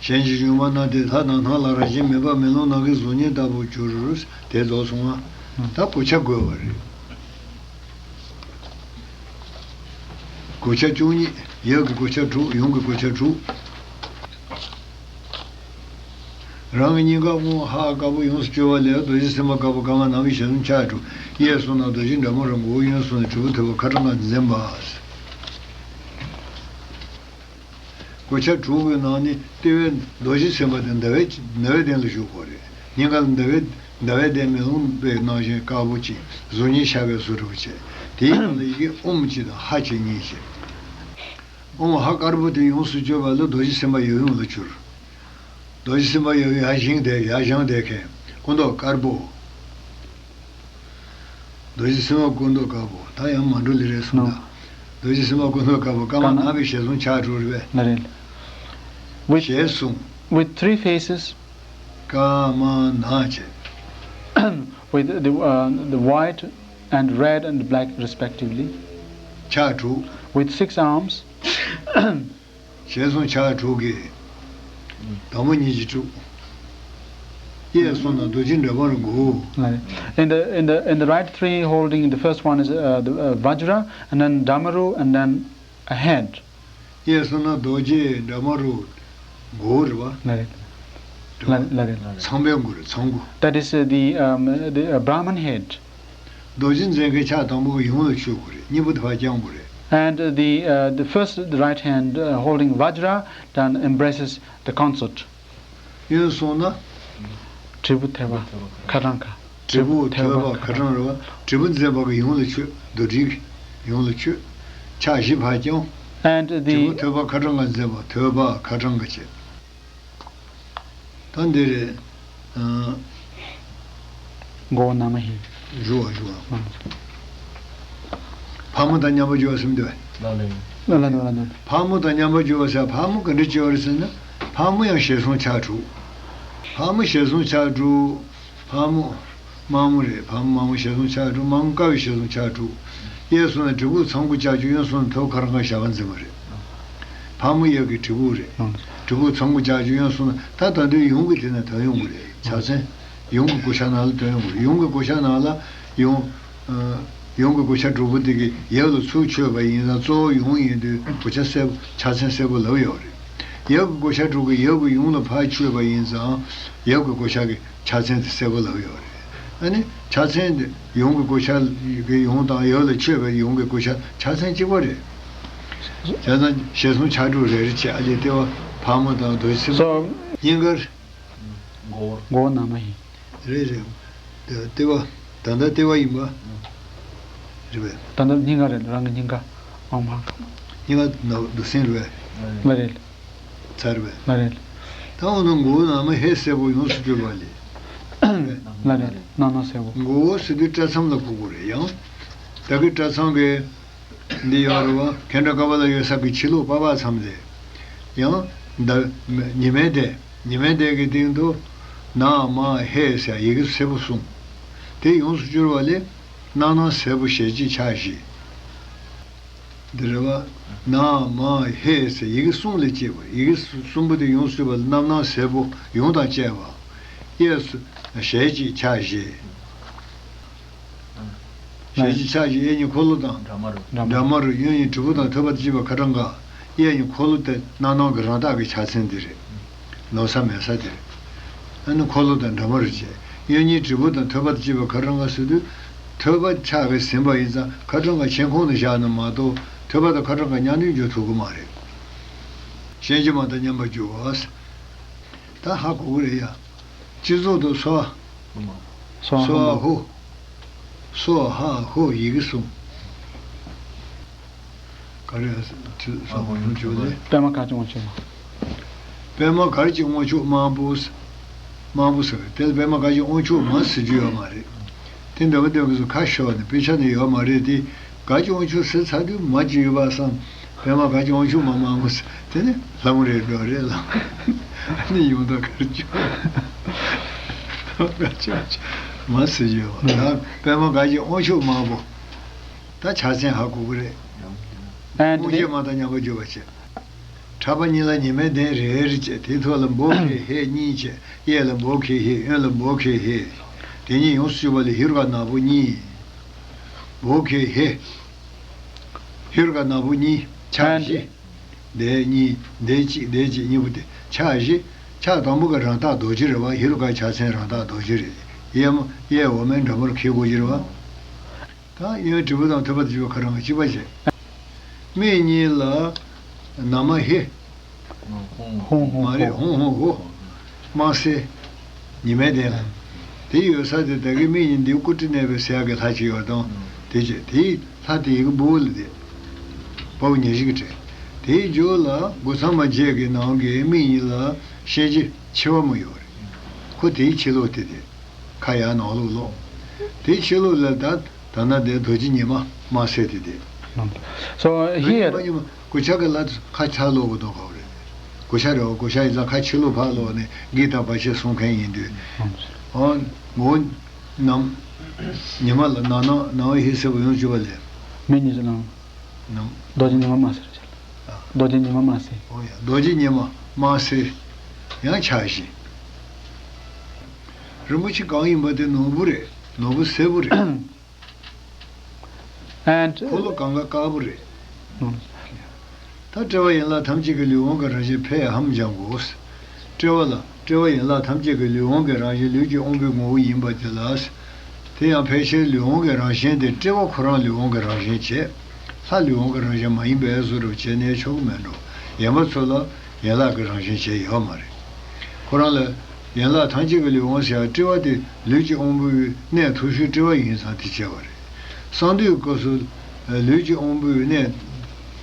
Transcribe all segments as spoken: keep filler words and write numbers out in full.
གཞན་གྱིས་བྱུང་བ་ན་དེ་ལྷ་ནམ་མཁའ་ལ་རང་བཞིན་མེད་པ་མེ་ལོང་ནམ་མཁའི་གཟུགས་བརྙན་ལྟ་བུར་གྱུར། དེ་རྫོགས་སོང་ང་། ད་གོ་ཆ་བགོས་པ་རེད། གོ་ཆ་བཅུ་གཉིས། ཡབ་ཀྱི་གོ་ཆ་དྲུག་ཡུམ་གྱི་གོ་ཆ་དྲུག་རང་གི་སྙིང་གར་དབང་ཧ་དཀར་པོ་ཡོངས་སུ་གྱུར་པ་ལས་རྡོ་རྗེ་སེམས་དཔའ་དཀར་པོ་དཀར་དམར་ནག་པོའི་ཞལ་གསུམ་ཕྱག་དྲུག་གཡས་སོང་ན་རྡོ་རྗེ་འདྲ་མོ་རང་མགོ་བོ་གཡོན་སོང་ནས་དྲིལ་བུ་ཐོད་པ་ཁ་བྲང་ཁ་འཛིན་པ། གོ་ཆ་དྲུག་གི་ནང་ནས་ལྟེ་བའི་རྡོ་རྗེ་སེམས་དཔའ་དེ་ཟླ་བའི་ཟླ་བའི་གདན་ལ་བཞུགས་དགོས་རེད། སྙིང་ག་ལ་ཟླ་བའི་ཟླ་བའི་གདན་མེ་ལོང་པའི་ནང་བཞིན་དཀར་པོ་གཅིག་གཟུགས་བརྙན་ཤར་བའི་བཟོ་འདྲ་པོ་བྱས། དེའི་ནང་ལ་ཡི་གེ་ཨོཾ་གཅིག་དང་ཧ་གཅིག་གཉིས་བྱས། ཨོཾ་ཧ་དཀར་པོ་དེ་ཡོངས་སུ་གྱུར་པ་ལ་རྡོ་རྗེ་སེམས་དཔའ་ཡབ་ཡུམ་ལ་གྱུར། རྡོ་རྗེ་སེམས་དཔའ་ཡབ་ཡར་བཞེངས་ཏེ་ཡར་བཞེངས་ཏེ་མཁན་སྐུ་མདོག་དཀར་པོ། རྡོ་རྗེ་སེམས་དཔའ་སྐུ་མདོག་དཀར་པོ་ད་ཡང་མ་འགྲོ་ལེ་རེད་གསུངས་ད། རྡོ་རྗེ་སེམས་དཔའ་སྐུ་མདོག་དཀར་པོ་དཀར་དམར་ནག་པོའི་ཞལ་གསུམ་ཕྱག་དྲུག་རེད་པས། ལ་རེད། With ཞལ་གསུམ། With three faces. དཀར་དམར་ནག་བྱས། With the, uh, the white and red and black respectively. ཕྱག་དྲུག With six arms. ཞལ་གསུམ་ཕྱག་དྲུག་གིས། དང་པོ་གཉིས་ཀྱིས་དྲུག་གཡས་སོང་ན་རྡོ་རྗེ་འདྲ་མོ་རང་མགོ་བོ། In the, in the, in the right three holding, the first one is, uh, the, uh, Vajra, and then Damaru, and then a head. གཡས་སོང་ན་རྡོ་རྗེ་འདྲ་མོ་རང་མགོ་བོ་རེད་པ། ལ་རེད། ལ་ལ་རེད། ཚངས་པའི་མགོ་རེད། ཚངས་མགོ། That is, uh, the, um, the, uh, Brahman head. རྡོ་རྗེ་འཛིན་མཁན་ཕྱག་དང་པོ་གི་ཡུམ་ལ་མཆོད་དགོས་རེད། གཉིས་པོ་དེ་ཕར་བརྐྱང་དགོས་རེད། And the, uh, the first, the right hand, uh, holding Vajra, then embraces the consort. གཡོན་སོང་ན། དྲིལ་བུ་ཐོད་པ་ཁ་བྲང་ཁ། དྲིལ་བུ་ཐོད་པ་ཁ་བྲང་རེད་པ། དྲིལ་བུ་འཛིན་པ་གི་ཡུམ་ལ་མཆོད། རྡོར་དྲིལ་གྱི་ཡུམ་ལ་མཆོད། ཕྱག་བཞི་ཕར་བརྐྱང་། And དྲིལ་བུ་the ཐོད་པ་ཁ་བྲང་ཁ་འཛིན་པ་ཐོད་པ་ཁ་བྲང་ཁ་བྱས། ད་འདི་རེད། ཨ། མགོ་བོ་ན་མ་ཧེ། ཞུ་བ་ཞུ་བ། ཨ། ཕག་མོ་དང་མཉམ་པར་སྦྱོར་བ་ཟེར་མི་འདུག་གས། ལ་ལ་ལ་ལ། ཕག་མོ་དང་མཉམ་པར་སྦྱོར་བ་ཟེར་ཕག་མོ་ག་འདྲ་སྦྱོར་བ་རེད་ཟེར་ན། ཕག་མོ་ཡང་ཞལ་གསུམ་ཕྱག་དྲུག་ཕག་མོ་ཞལ་གསུམ་ཕྱག་དྲུག་ཕག་མོ། དམར་མོ་རེད། ཕག་མོ་དམར་མོ་ཞལ་གསུམ་ཕྱག་དྲུག་དམར་མོ་དཀར་བའི་ཞལ་གསུམ་ཕྱག་དྲུག་གཡས་སོང་ན་དྲིལ་བུ་ཚངས་སྐུ་ལྕགས་ཀྱུ། གཡོན་སོང་ན་ཐོད་པ་ཁ་བྲང་ཁ་ཞབས་པད་འཛིན་པ་རེད། ཕག་མོ་ཡབ་ཀྱི་དྲིལ་བུ་རེད། ཨང་། དྲིལ་བུ་ཚངས་སྐུ་ལྕགས་ཀྱུ། གཡོན་སོང་ན་ད་ད་དུང་ཡུམ་གྱི་དེ་ནས་ཐོན་ཡོང་གི་རེད། ཕྱག་མཚན། ཡུམ་གྱི་གོ་ཆ་ནང་ལ་ཐོན་ཡོང་གི་རེད། ཡུམ་གྱི་གོ་ཆ་ནང་ལ་ཡུམ། ཨ། ཡུམ་གྱི་གོ་ཆ་དྲུག་པོ་དེ་གིས་ཡབ་ལ་ཚུར་མཆོད་པ་ཡིན་ཙང་གཙོ་བོ་ཡུམ་ཡིན་དུས་གོ་ཆ་གསལ་པོ་ཕྱག་མཚན་གསལ་པོ་ལབ་ཡོད་རེད། ཡབ་ཀྱི་གོ་ཆ་དྲུག་གིས་ཡབ་ཀྱི་ཡུམ་ལ་ཕར་མཆོད་པ་ཡིན་ཙང་ཡབ་ཀྱི་གོ་ཆ་གི་ཕྱག་མཚན་དེ་གསལ་པོ་ལབ་ཡོད་རེད། ཨ་ནི་ཕྱག་མཚན་དེ་ཡུམ་གྱི་གོ་ཆ་གི་ཡུམ་དང་ཡབ་ལ་མཆོད་པའི་ཡུམ་གྱི་གོ་ཆ་ཕྱག་མཚན་གཅིག་པ་རེད། བྱས་ཙང་ཞལ་གསུམ་ཕྱག་དྲུག་རེ་རེ་བྱས། ཨ་ལས་ལྟེ་བ་ཕག་མོ་དང་རྡོ་རྗེ་སེམས་དཔའ། So སྙིང་གར། མགོ་བོ། མགོ་བོ་ན་མ་ཧེ། རེད་རེད། ལྟེ་བ། ད་ལྟ་ལྟེ་བ་ཡིན་པ། རེད་པས། ད་ལྟ་སྙིང་ག་རེད། རང་གི་སྙིང་ག་ཨང་མ། སྙིང་ག་ན་རྡོ་སེམས་རེད་པས། ལ་རེད། ཚར་བས། ལ་རེད། ད་འོ་ན་མགོ་བོ་ན་མ་ཧེ་སེར་པོ་ཡོངས་སུ་གྱུར་པ་ལས། ལ་རེད། ན་ན་སེར་པོ། མགོ་བོ་ཟེར་དུས་སྐྲ་མཚམས་ལ་གོ་དགོས་རེད་ཡང་། ད་གི་སྐྲ་མཚམས་ཀྱི། འདི་ཡོད་རེད་བ། ཁེ་ཏྲ་ཀ་པ་ལ་ཡོད་ས་གི་ཕྱི་ལོགས་པགས་པ་མཚམས་ལས། ཡང་། ཟླ། ཉི་མའི་གདན། ཉི་མའི་གདན་གྱི་སྟེང་དུ། ན་མ་ཧེ་ཟེར་ཡི་གེ་སེར་པོ་གསུམ། དེ་ཡོངས་སུ་གྱུར་པ་ལས། ན་ན་སེར་པོ་ཞལ་གཅིག་ཕྱག་བཞི། འདི་རེད་བ། ན་མ་ཧེ་ཟེར་ཡི་གེ་གསུམ་ལས་སྐྱེས་པ། ཡི་གེ་གསུམ་པོ་དེ་ཡོངས་སུ་གྱུར་པ་ལས་རྣམ་སྣང་སེར་པོ་ཡོངས་དང་བཅས་པ། གཡས་སུ་ཞལ་གཅིག་ཕྱག་བཞི། ཞལ་གཅིག་ཕྱག་བཞི། གཡས་གཉིས་འཁོར་ལོ་དང་། འདྲ་མ་རུ། འདྲ་མ་རུ། གཡོན་གཉིས་དྲིལ་བུ་དང་ཐོད་པ་དང་བཅས་པ་ཁ་བྲང་ཁ། གཡས་གཉིས་འཁོར་ལོ་དེ་རྣམ་སྣང་གི་རང་རྟགས་ཀྱི་ཕྱག་མཚན་འདི་རེད། ནོར་ས་མེད་ས་དེ་རེད། ཨ་ནི་འཁོར་ལོ་དང་འདྲ་མ་རུ་བྱས། གཡོན་གཉིས་དྲིལ་བུ་དང་ཐོད་པ་དང་བཅས་པ་ཁ་བྲང་ཁ་ཟེར་དུས། ཐོད་པ་ཕྱག་གིས་ཟིན་པ་ཡིན་ཙང་ཁ་བྲང་ཁ་མཆན་ཁུང་ནས་བཞག་ན་མ་གཏོགས་ཐོད་པ་དང་ཁ་བྲང་ཁ་མཉམ་དུ་འཇུག་ཐུབ་ཀྱི་མ་རེད། གཞན་གྱིས་མ་དང་མཉམ་པར་འཇུག་པ། ད་ཧ་གོ་གི་རེད་ཡ། སྤྱི་གཙུག་ཏུ་སྭཱ་ཧཱ། སྭཱ་ཧཱ། སྭཱ་ཧཱ་ཧོ། སྭཱ་ཧཱ་ཧོ་ཡི་གེ་གསུམ། ག་རེ་ཡ། སྭཱ་ཧཱ་ཧོ་ཡི་གེ་གསུམ་ལས། པདྨ་གར་གྱི་དབང་ཕྱུག་མ། པདྨ་གར་གྱི་དབང་ཕྱུག་མང་པོ། མང་པོ་ཟེར་བས་དེ་ལ་པདྨ་གར་གྱི་དབང་ཕྱུག་མ་ཟེར་རྒྱུ་ཡོད་མ་རེད། དེ་འདྲ་བ་འདྲ་བ་ཚོ་ཁ་ཤོར་ནས་དཔེ་ཆ་ནས་ཡོད་མ་རེད་དེ། གར་གྱི་དབང་ཕྱུག་ཟེར་ཚར་དུས་མ་ཅིག་ཡོད་པ་བསམ། པདྨ་གར་གྱི་དབང་ཕྱུག་མ་མང་པོ་ཟེར་དེ་ནི་ལྷ་མོ་རེད་འགྲོ་རེད་ལ། ནི་ཡོང་ད་གར་གྱི་གར་གྱི་དབང་ཕྱུག་མ་ཟེར་ཡོད་པ་ད་པདྨ་གར་གྱི་དབང་ཕྱུག་མང་པོ། ད་ཕྱག་མཚན་ཧ་གོ་གི་རེད། And དབང་ཤེས་མ་དང་མཉམ་པར་འཇུག་པ་བྱས། ཕྲད་པ་གཉིས་ལ་ཉི་མའི་གདན་རེ་རེ་བྱས། དེའི་ཐོག་ལ་འབོ་ཁེ་ཧེ་གཉིས་བྱས། གཡས་ལ་འབོ་ཁེ་ཧེ། གཡོན་ལ་འབོ་ཁེ་ཧེ། དེ་གཉིས་ཡོངས་སུ་གྱུར་པ་ལ་ཧེ་རུ་ཀ་ནག་པོ་གཉིས། འབོ་ཁེ་ཧེ། ཧེ་རུ་ཀ་ནག་པོ་གཉིས། ཕྱག་བཞི། འདི་གཉིས། འདི་གཅིག་འདི་གཅིག་གཉིས་པོ་དེ་ཕྱག་བཞི། ཕྱག་དང་པོ་གི་རང་རྟགས་རྡོ་རྗེ་རེད་བ། ཧེ་རུ་ཀའི་ཕྱག་མཚན་རང་རྟགས་རྡོ་རྗེ་རེད། གཡས་མ་གཡས་འོག་མའི་འགྲམ་པར་འཁེལ་དགོས་ཀྱི་རེད་བ། ད་གཡོན་དྲིལ་བུ་དང་ཐོད་པ་དེ་ཚོ་ཁོ་རང་གཅིག་པ་བྱས། མིག་གཉིས་ལ་ན་མ་ཧེ། ཧོང་ཧོང་མ་རེད། ཧོ། ཧོང་ཧོང་ཧོ། དམར་སེར། ཉི་མའི་གདན་ལ། དེ་ཡོད་ས་དེ་ད་གིན་མིག་གཉིས་འདི་ཀུ་ཀྲི་ནས་པའི་སེ་ཡ་གི་ལྷ་ཅིག་ཡོད་དང་། དེ་བྱས་དེའི་ལྷ་དེ་ཡི་གེ་འབུལ་ལ་དེ། དཔའ་བོ་ཉེར་བཞི་གི་གྲས། དེའི་མཇུག་ལ་སྒོ་ཚང་མ་བརྒྱད་ཀྱི་ནང་གི་མིག་གཉིས་ལ་ཤེལ་གྱི་མཆེ་བ་མོ་ཡོད་རེད། ཁོ་དེའི་ཕྱི་ལོགས་དེ་དེ། ཁ་ཡར་ནང་ལོགས་ལོགས། དེའི་ཕྱི་ལོགས་ལ་ད། ད་ནང་དེ་རྡོ་རྗེ་ཉི་མ་དམར་སེར་དེ་དེ། So རྡོ་རྗེ་here མ་ཉི་མ་གུས་ཕྱག་གི་ལྷ་ཁ་ཕྱག་ལོག་གི་དོ་ག་བ་རེད། གུས་ཕྱག་རེད་བ། གུས་ཕྱག་ཡིན་ཙང་ཁ་ཕྱི་ལོགས་ཕར་ལོག་ནས་གི་ད་བ་ཤེས་གསུང་མཁན་ཡིན་དུས། ཨོ། ངོ་བོ་ནམ། ཉི་མ་ལ་ནང་ནང་ནང་བའི་ཧེ་སེར་པོ་ཡོངས་གྱུར་པ་ལས། མིག་གཉིས་སུ་ལངས། ནམ། རྡོ་རྗེ་ཉི་མ་དམར་སེར་བྱས། ཨ། རྡོ་རྗེ་ཉི་མ་དམར་སེར། ཨོ་ཡ། རྡོ་རྗེ་ཉི་མ་དམར་སེར། ཡང་ཕྱག་བཞི། རིན་པོ་ཆེ་གང་ཡིན་པ་དེ་ནོར་བུ་རེད། ནོར་བུ་སེར་པོ་རེད། And འཁོར་ལོ་གང་ག་དཀར་པོ་རེད། ད་དཔྲལ་བ་ཡན་ལག་ཐམས་ཅད་ཀྱི་ལུས་དབང་གི་རང་བཞིན་ཕས་ཧམ་སྦྱང་དགོས། དཔྲལ་བ་ལ་དཔྲལ་བ་ཡན་ལག་ཐམས་ཅད་ཀྱི་ལུས་དབང་གི་རང་བཞིན་ལུས་ཀྱི་དབང་པོའི་ངོ་བོ་ཡིན་པ་དེ་ལ། དེ་ཡང་ཕལ་ཆེར་ལུས་དབང་གི་རང་བཞིན་དེ་དཔྲལ་བ་ཁོ་རང་ལུས་དབང་གི་རང་བཞིན་བྱས། ལྷ་ལུས་དབང་གི་རང་བཞིན་མ་ཡིན་པའི་བཟོ་འདྲ་བྱས་ནས་ཆོག་གི་མེད་འགྲོ། ཡན་པ་ཚོ་ལ་ཡན་ལག་གི་རང་བཞིན་བྱས་ཡོད་མ་རེད། ཁོ་རང་ལ་ཡན་ལག་ཐམས་ཅད་ཀྱི་ལུས་དབང་ཟེར་ཡ་དཔྲལ་བ་དེ་ལུས་ཀྱི་དབང་པོའི་གནས་མཐོ་ཤོས་དཔྲལ་བ་ཡིན་ཙང་དེ་བྱས་པ་རེད། གསང་འདུས་སྐབས་སུ་ལུས་ཀྱི་དབང་པོའི་གནས་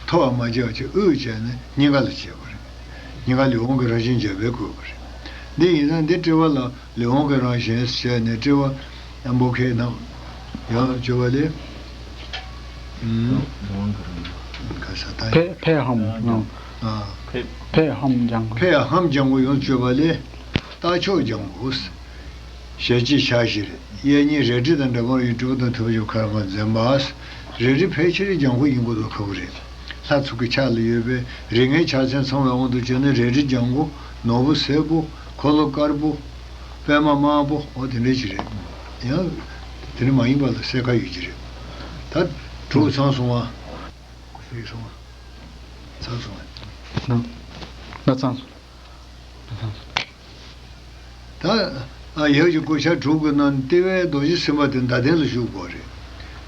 མཐོ་བ་མ་བྱས་པ་བྱས། དབུས་བྱས་ནས་སྙིང་ག་ལ་བྱས་པ་རེད། སྙིང་ག་ལུས་དབང་གི་རང་བཞིན་བྱས་པས་བཀོད་པ་རེད། འདི་ཡིན་ཙང་འདི་དཔྲལ་བ་ལ་ལུས་དབང་གི་རང་བཞིན་བྱས་ནས་དཔྲལ་བ་ཡང་འབོ་ཁའི་ནང་ཡང་བཅོས་པ་ལས། ཨུམ། ལུས་དབང་གི་རང་བཞིན། ག་ས་ད་ཕས་ཕས་ཧམ་ནང་། ཨ། ཕས་ཕས་ཧམ་སྦྱང་དགོས། ཕས་ཧམ་སྦྱང་དགོས། ཡོངས་སུ་གྱུར་པ་ལས། རྟགས་མཆོག་སྦྱང་དགོས། ཞལ་གཅིག་ཕྱག་བཞི་རེད། གཡས་གཉིས་རལ་གྲི་དང་འདྲ་མོ་ཡིན། དྲིལ་བུ་དང་ཐོད་པ་ཡོད་ཁ་རང་ཁ་འཛིན་པ། རལ་གྲི་ཕལ་ཆེར་ལྗང་ཁུ་ཡིན་དགོས་དོ་ཁ་བོ་རེད། ལྷ་ཚོགས་ཀྱི་ཕྱག་ལ་ཡོད་པའི་རིགས་ལྔའི་ཕྱག་མཚན་ཚང་བའི་དབང་དུ་བྱས་ན་རལ་གྲི་ལྗང་ཁུ། ནོར་བུ་སེར་པོ། འཁོར་ལོ་དཀར་པོ། པད་མ་དམར་པོ། འོ་དེ་འདྲ་ཞིག་རེད། ཡང་། དེ་འདྲ་མ་ཡིན་པ་ལ་སེར་ཁ་ཡོད་ཀྱི་རེད། ད་དྲུག་ཚང་སོང་བ། ཚང་སོང་བ། ན་ན་ཚང་སོང་། ད། ཨ། ཡབ་ཀྱི་གུས་ཕྱག་དྲུག་གི་ནང་ལྟེ་བའི་རྡོ་རྗེ་སེམས་དཔའ་དེ་ཟླ་གདན་ལ་བཞུགས་དགོས་རེད།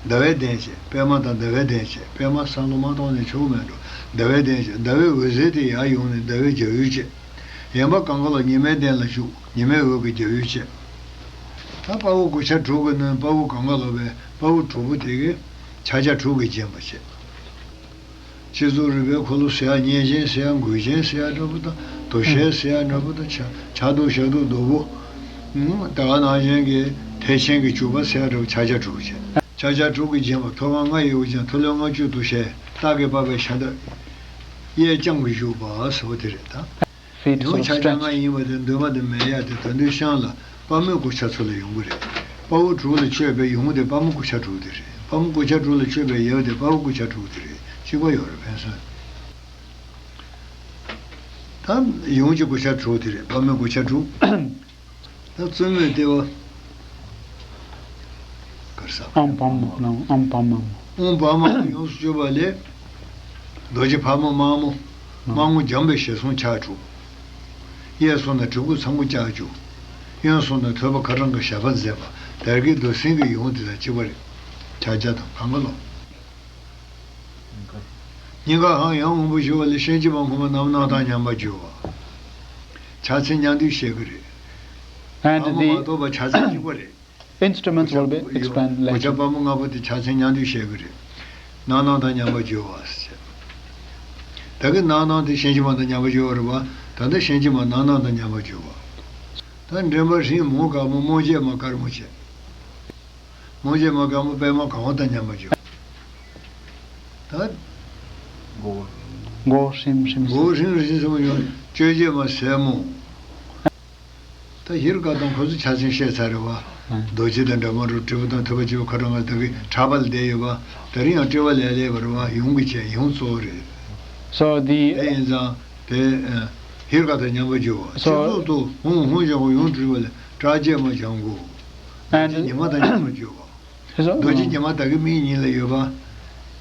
ཟླ་བའི་གདན་བྱས། པད་མ་དང་ཟླ་བའི་གདན་བྱས། པད་མ་བསམ་བློ་མ་གཏོང་ནས་ཆོག་མེད་འགྲོ། ཟླ་བའི་གདན་བྱས། ཟླ་བའི་འོད་ཟེར་དེ་ཡར་ཡོང་ནས་ཟླ་བའི་རྒྱབ་ཡོལ་བྱས། ཡན་པ་གང་ག་ལ་ཉི་མའི་གདན་ལ་བཞུགས། ཉི་མའི་འོད་ཀྱི་རྒྱབ་ཡོལ་བྱས། ད་དཔའ་བོ་གུས་ཕྱག་དྲུག་གི་ནང་དཔའ་བོ་གང་ག་ལ་བའི་དཔའ་བོ་དྲུག་པོ་དེ་གིས་ཕྱག་རྒྱ་དྲུག་གིས་བརྒྱན་པ་བྱས། སྤྱི་གཙུག་རུས་པའི་འཁོར་ལོ་ཟེར་ཡ། གཉན་ཆེན་ཟེར་ཡ། མགུལ་ཆེན་ཟེར་ཡ་འདྲ་པོ་དང་། དོ་ཤལ་ཟེར་ཡ་འདྲ་པོ་དང་། ཕྱག་ཕྱག་རྡོར་ཞབས་རྡོར་རྡོ་བོ། ཨུམ། ད་ག་ནང་བཞིན་གྱི་ཐལ་ཆེན་གྱི་བྱུག་པ་ཟེར་ཡ་འདྲ་པོ། ཕྱག་རྒྱ་དྲུག་བྱས། ཕྱག་རྒྱ་དྲུག་གིས་བརྒྱན་པ། ཐོད་པ་ལྔ་ཡི་དབུ་རྒྱན། ཐོད་རློན་ལྔ་བཅུ་དོ་ཤལ། སྟག་གི་པགས་པའི་ཞབས་འདེགས། གཡས་བརྐྱང་གི་བཞུགས་པ་ཟེར་བ་དེ་རེད་ད། Feet ཡང་sort of ཕྱག་རྒྱ་ལྔ་stretched. ཡིན་པ་དེ་འདུན་མ་དེ་མེད་ཡ་དེ། ད་དུང་ཤངས་ལ་དཔའ་མོའི་གུས་ཕྱག་ཚོ་ལ་ཡོང་གི་རེད། དཔའ་བོ་དྲུག་ལ་མཆོད་པའི་ཡོང་གི་དེ་དཔའ་མོ་གུས་ཕྱག་དྲུག་དེ་རེད། དཔའ་མོ་གུས་ཕྱག་དྲུག་ལ་མཆོད་པའི་ཡབ་དེ་དཔའ་བོ་གུས་ཕྱག་དྲུག་དེ་རེད། གཅིག་པ་ཡོད་རེད། ཕན་ཚུན། ད་ཡོངས་ཀྱི་གུས་ཕྱག་དྲུག་དེ་རེད། དཔའ་མོའི་གུས་ཕྱག་དྲུག་ད་བཙུན་མོའི་ལྟེ་བ། གར་ས། ཨོཾ་བྷ་མ་ནང་། ཨོཾ་བྷ་མ། ཨོཾ་བྷ་མ་ཡོངས་སུ་གྱུར་པ་ལས། རྡོ་རྗེ་ཕག་མོ་དམར་མོ། དམར་མོ་འཇམ་པའི་ཞལ་གསུང་ཕྱག་དྲུག་གཡས་སོང་ན་གྲི་གུག་ཚང་པོ་ལྕགས་ཀྱུ། གཡོན་སོང་ན་ཐོད་པ་ཁ་སྦྲང་གི་ཞགས་པ་མཛེས་པ། དར་གྱི་རྡོར་སེང་གི་ཡོངས་དེ་དང་གཅིག་པ་རེད། ཕྱག་རྒྱ་དང་གང་ག་ལོ། སྙིང་ག་ཧང་ཡང་སྔོན་པོ་ཞུ་བ་ལས། ཤན་འབྱེད་མ་ཁོང་པ་རྣམ་སྣང་དང་མཉམ་པར་སྦྱོར་བ། ཕྱག་མཚན་མཉམ་འདུས་བཤད་ཀྱི་རེད། And the མ་གཏོགས་པ་ཕྱག་མཚན་གཅིག་པ་རེད། Instruments will be explained གོ་ཆ་later. དཔའ་མོ་ལྔ་པོ་དེ་ཕྱག་མཚན་མཉམ་འདུས་བཤད་ཀྱི་རེད། རྣམ་སྣང་དང་མཉམ་པར་སྦྱོར་བ་ཟེར། ད་གི་རྣམ་སྣང་དེ་ཤན་འབྱེད་མ་དང་མཉམ་པར་སྦྱོར་བ་རེད་པ། ད་ལྟ་ཤན་འབྱེད་མ་རྣམ་སྣང་དང་མཉམ་པར་སྦྱོར་བ། ད་མགྲིན་པ་རིང་མོ་དཀར་མོ། རྨོ་མཛད་མ་དཀར་མོ་བྱས། རྨོ་མཛད་མ་དཀར་མོ་པད་མ་གང་བ་དང་མཉམ་པར་སྦྱོར། ད་མགོ་བོ་ཧྲིམ་ཧྲིམ། མགོ་བོ་ཧྲིམ་ཧྲིམ་ཟེར་བ་ཡོད། གཅོད་བྱེད་མ་སེར་མོ། ད་ཧེ་རུ་ཀ་དང་ཁོ་ཚོ་ཕྱག་མཚན་བཤད་ཚར་རེད་བ། ཨང་། རྡོ་རྗེ་དང་འདྲ་མོ་རུ། དྲིལ་བུ་དང་ཐོད་པ་བཅས་པ་ཁ་གྲངས་ལྔ་དག་གི་ཕྲག་པ་ལ་བསྡད་ཡོད་པ། དེ་རིང་ཡང་དཔྲལ་བ་ལ་སླེབས་པ་རེད་བ། ཡོངས་ཀྱི་བྱས། ཡོངས་གཙོ་བོ་རེད། So the དེ་ཡིན་ཙང་ དེ་ཧེ་རུ་ཀ་དང་མཉམ་པར་སྦྱོར་བ། ཚེ་སྲོག་ཏུ་ཧཱུྃ་ཧཱུྃ་བྱ་བ་ཡོངས་གྲོལ་བ་ལས་བཀྲག་ཅན་མ་བྱ་འགུགས། རྡོ་རྗེ་ཉི་མ་དང་མཉམ་པར་སྦྱོར་བ། རྡོ་རྗེ་ཉི་མ་བདག་གི་མིག་གཉིས་ལ་ཡོད་པ།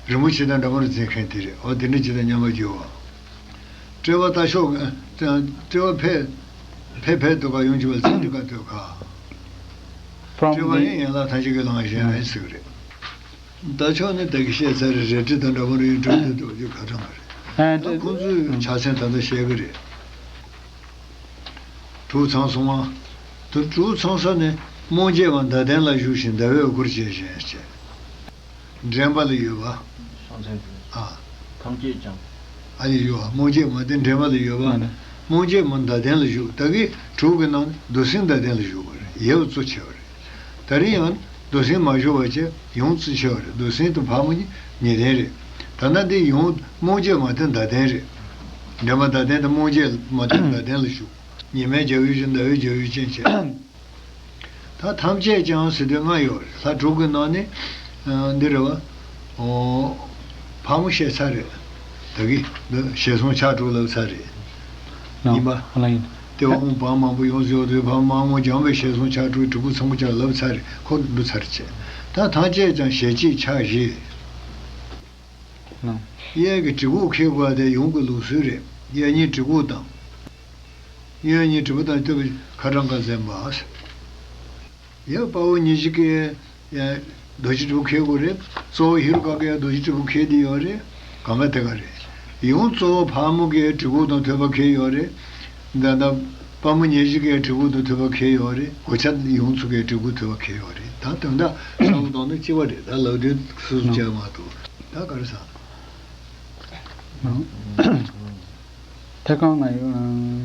རིན་པོ་ཆེ་དང་འདྲ་མོར་འཛིན་མཁན་དེ་རེད། འོ་དེ་འདྲ་ཅིག་དང་མཉམ་པར་སྦྱོར་བ། དཔྲལ་བ་ལྟ་ཞོག་དཔྲལ་བ་ཕེབས་ཕེབས་ཕེབས་ཐོད་ཁ་ཡོངས་གྲོལ་བ་ལས་ཚེ་འདི་ཀ་ཐོད་ཁ། དཔྲལ་བ་ཡན་ཡན་ལག་ཐམས་ཅད་ཀྱི་ལམ་གཞན་ཟེར་གི་རེད། ད་ཆོག་ནི་བདག་གིས་བཤད་ཚར་རེད། རལ་གྲི་དང་འདྲ་པོ་རེད། ཡོངས་གྲོལ་དུ་འགྲོ་རྒྱུ་ཁ་གྲངས་མ་རེད། ད་ཁོང་ཚོའི་ཕྱག་མཚན་ད་ལྟ་བཤད་གི་རེད། དྲུག་ཚང་སོང་བ། དུ་དྲུག་ཚང་ས་ནས་རྨོངས་བྱེད་མ་མདའ་གདན་ལ་བཞུགས་ཤིང་ཟླ་འོད་གུར་བྱས་བཞིན་བྱས། འདྲེན་པ་ལ་ཡོད་པ། ཕྱག་མཚན་དྲུག་ཨ། ཐམས་ཅད་ཀྱང་། ཨ་ཡི་ཡོད་པ། རྨོངས་བྱེད་མ་དེ་འདྲེན་པ་ལ་ཡོད་པ། མ་ནི། རྨོངས་བྱེད་མ་མདའ་གདན་ལ་བཞུགས། ད་གི་དྲུག་གི་ནང་ནས་རྡོར་སེམས་མདའ་གདན་ལ་བཞུགས་པ་རེད། ཡལ་བ་གཙོ་ཆེ་བ་རེད། ད་རིང་ཡང་རྡོར་སེམས་མ་བཞུགས་པ་བྱས་ཡོངས་གཙོ་ཆེ་བ་རེད། རྡོར་སེམས་དང་ཕག་མོ་གཉིས་ཉེ་ལྡན་རེད། ད་ལྟ་འདི་ཡོངས་རྨོངས་བྱེད་མ་དེ་མདའ་གདན་རེད། འདྲེན་པ་མདའ་གདན་དང་རྨོངས་བྱེད་མ་དེ་མདའ་གདན་ལ་བཞུགས། ཉི་མའི་རྒྱལ་པོའི་ཞིང་ཟླ་བའི་རྒྱལ་པོའི་སྤྱན་བྱས། ད་ཐམས་ཅད་ཀྱང་ཟེར་དུས་ལྔ་ཡོད་རེད། ལྷ་དྲུག་གི་ནང་ནས་འདི་རེད་བ། ཨོ། ཕག་མོ་བཤད་ཚར་རེད། ད་གི་འདི་ཞལ་གསུམ་ཕྱག་དྲུག་ལབ་ཚར་རེད། ཡིན་པ། ལྟེ་བ་དབུང་འབར་མང་པོ་ཡོངས་སུ་ཡོད་དུས་ཕག་མོ་དམར་མོ་སྦྱངས་པའི་ཞལ་གསུམ་ཕྱག་དྲུག་དྲིལ་བུ་ཚང་མ་ཀྱང་ལབ་ཚར་རེད། ཁོ་འདུ་ཚར་བྱས། ད་ཐམས་ཅད་ཀྱང་ཞལ་གཅིག་ཕྱག་བཞི། གཡས་ཀྱི་གྲི་གུག་འཁྱེར་དགོས་དེ་ཡུམ་གྱི་ལུགས་སྲོལ་རེད། གཡས་གཉིས་གྲི་གུག་དང་། གཡོན་གཉིས་དྲིལ་བུ་དང་བསྟོད་པའི་ཁ་གྲངས་ཀ་འཛིན་པ། ཡང་དཔའ་བོ་ཉེར་བཞི་ཀས་ཡང་རྡོ་རྗེ་དྲིལ་བུ་འཁྱེར་དགོས་རེད། གཙོ་བོ་ཧེ་རུ་ཀ་གིས་རྡོ་རྗེ་དྲིལ་བུ་འཁྱེར་བསྡད་ཡོད་རེད། གང་ག་དེ་ག་རེད། ཡང་གཙོ་བོ་ཕག་མོ་གིས་དྲིལ་བུ་དང་ཐོད་པ་འཁྱེར་ཡོད་རེད། ད་ལྟ་དཔའ་མོ་ཉེར་བཞི་ཀས་དྲིལ་བུ་དང་ཐོད་པ་འཁྱེར་ཡོད་རེད། གོ་ཆ་ཡང་ཚོ་གིས་དྲིལ་བུ་ཐོད་པ་འཁྱེར་ཡོད་རེད། ད་དོན་དག་བསམ་བློ་གཏོང་ན་གཅིག་པ་རེད། ད་ལབ་དུས་སུ་སུ་བྱས་མ་ཐུབ། ད་ག་རེ་ཟ། ཐད་ཀར་ང་ཡོད་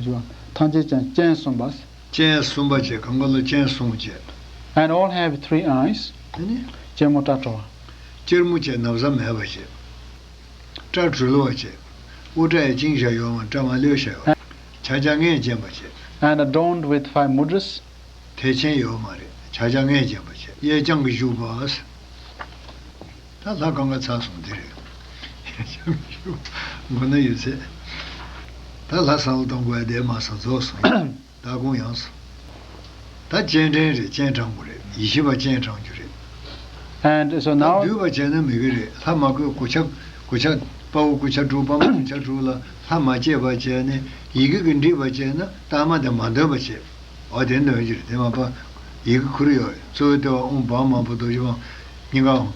ཞུ་བ། ཐམས་ཅད་ཀྱང་སྤྱན་གསུམ་པ། སྤྱན་གསུམ་པ་བྱས། གང་ག་ལ་སྤྱན་གསུམ་བྱས། And all have three eyes. དེ་ནི། སྤྱན་མོ་སྐྲ་བྲོ་བ། སྤྱན་མོ་བྱས། ན་བཟའ་མེད་པ་བྱས། སྐྲ་གྲོལ་བ་བྱས། དབུ་སྐྲ་ཡང་བཅིངས་བཞག་ཡོད་མ། སྐྲ་མ་ལོས་བཞག་ཡོད། ཕྱག་རྒྱ་ལྔས་བརྒྱན་པ་བྱས། And adorned with five mudras. དད་ཆེན་ཡོད་མ་རེད། ཕྱག་རྒྱ་ལྔས་བརྒྱན་པ་བྱས། གཡས་བརྐྱང་གིས་བཞུགས་པ། ད་ལྷ་གང་ག་ཚར་སོང་། འདི་རེད། གཡས་བརྐྱང་གིས་བཞུགས། མགོ་ན་ཡོད་ཚད། ད་ལྷ་བསམ་བློ་གཏོང་དགོས་ཡ་དེ་མ་སོང་། རྫོགས་སོང་། ད་དགོངས་ཡངས་སོང་། ད་སྤྱན་འདྲེན་རེད། སྤྱན་དྲང་དགོས་རེད། ཡེ་ཤེས་པ་སྤྱན་དྲང་རྒྱུ་རེད། And so ད་now འདུས་པ་བྱས་ན་མི་གི་རེད། ལྷ་མ་བཀོད་གུ་ཆ་གུ་ཆ་དཔའ་བོ་གུ་ཆ་དྲུག་དཔའ་མོ་གུ་ཆ་དྲུག་ལ་ལྷ་མ་བསྐྱེད་པ་བྱས་ནས་ཡི་གེ་གིས་འདྲིས་པ་བྱས་ན་ལྟག་མ་དེ་མ་འདོན་པ་བྱེད། འོ་དེ་འདོན་རྒྱུ་རེད། དེ་མ་པ་ཡི་གེ་ཁུར་ཡོད་རེད། གཙོ་བོའི་ལྟེ་བ་དབུ་འབར་མང་པོ་རྡོ་རྗེ་འབར། སྙིང་ག་དབང་།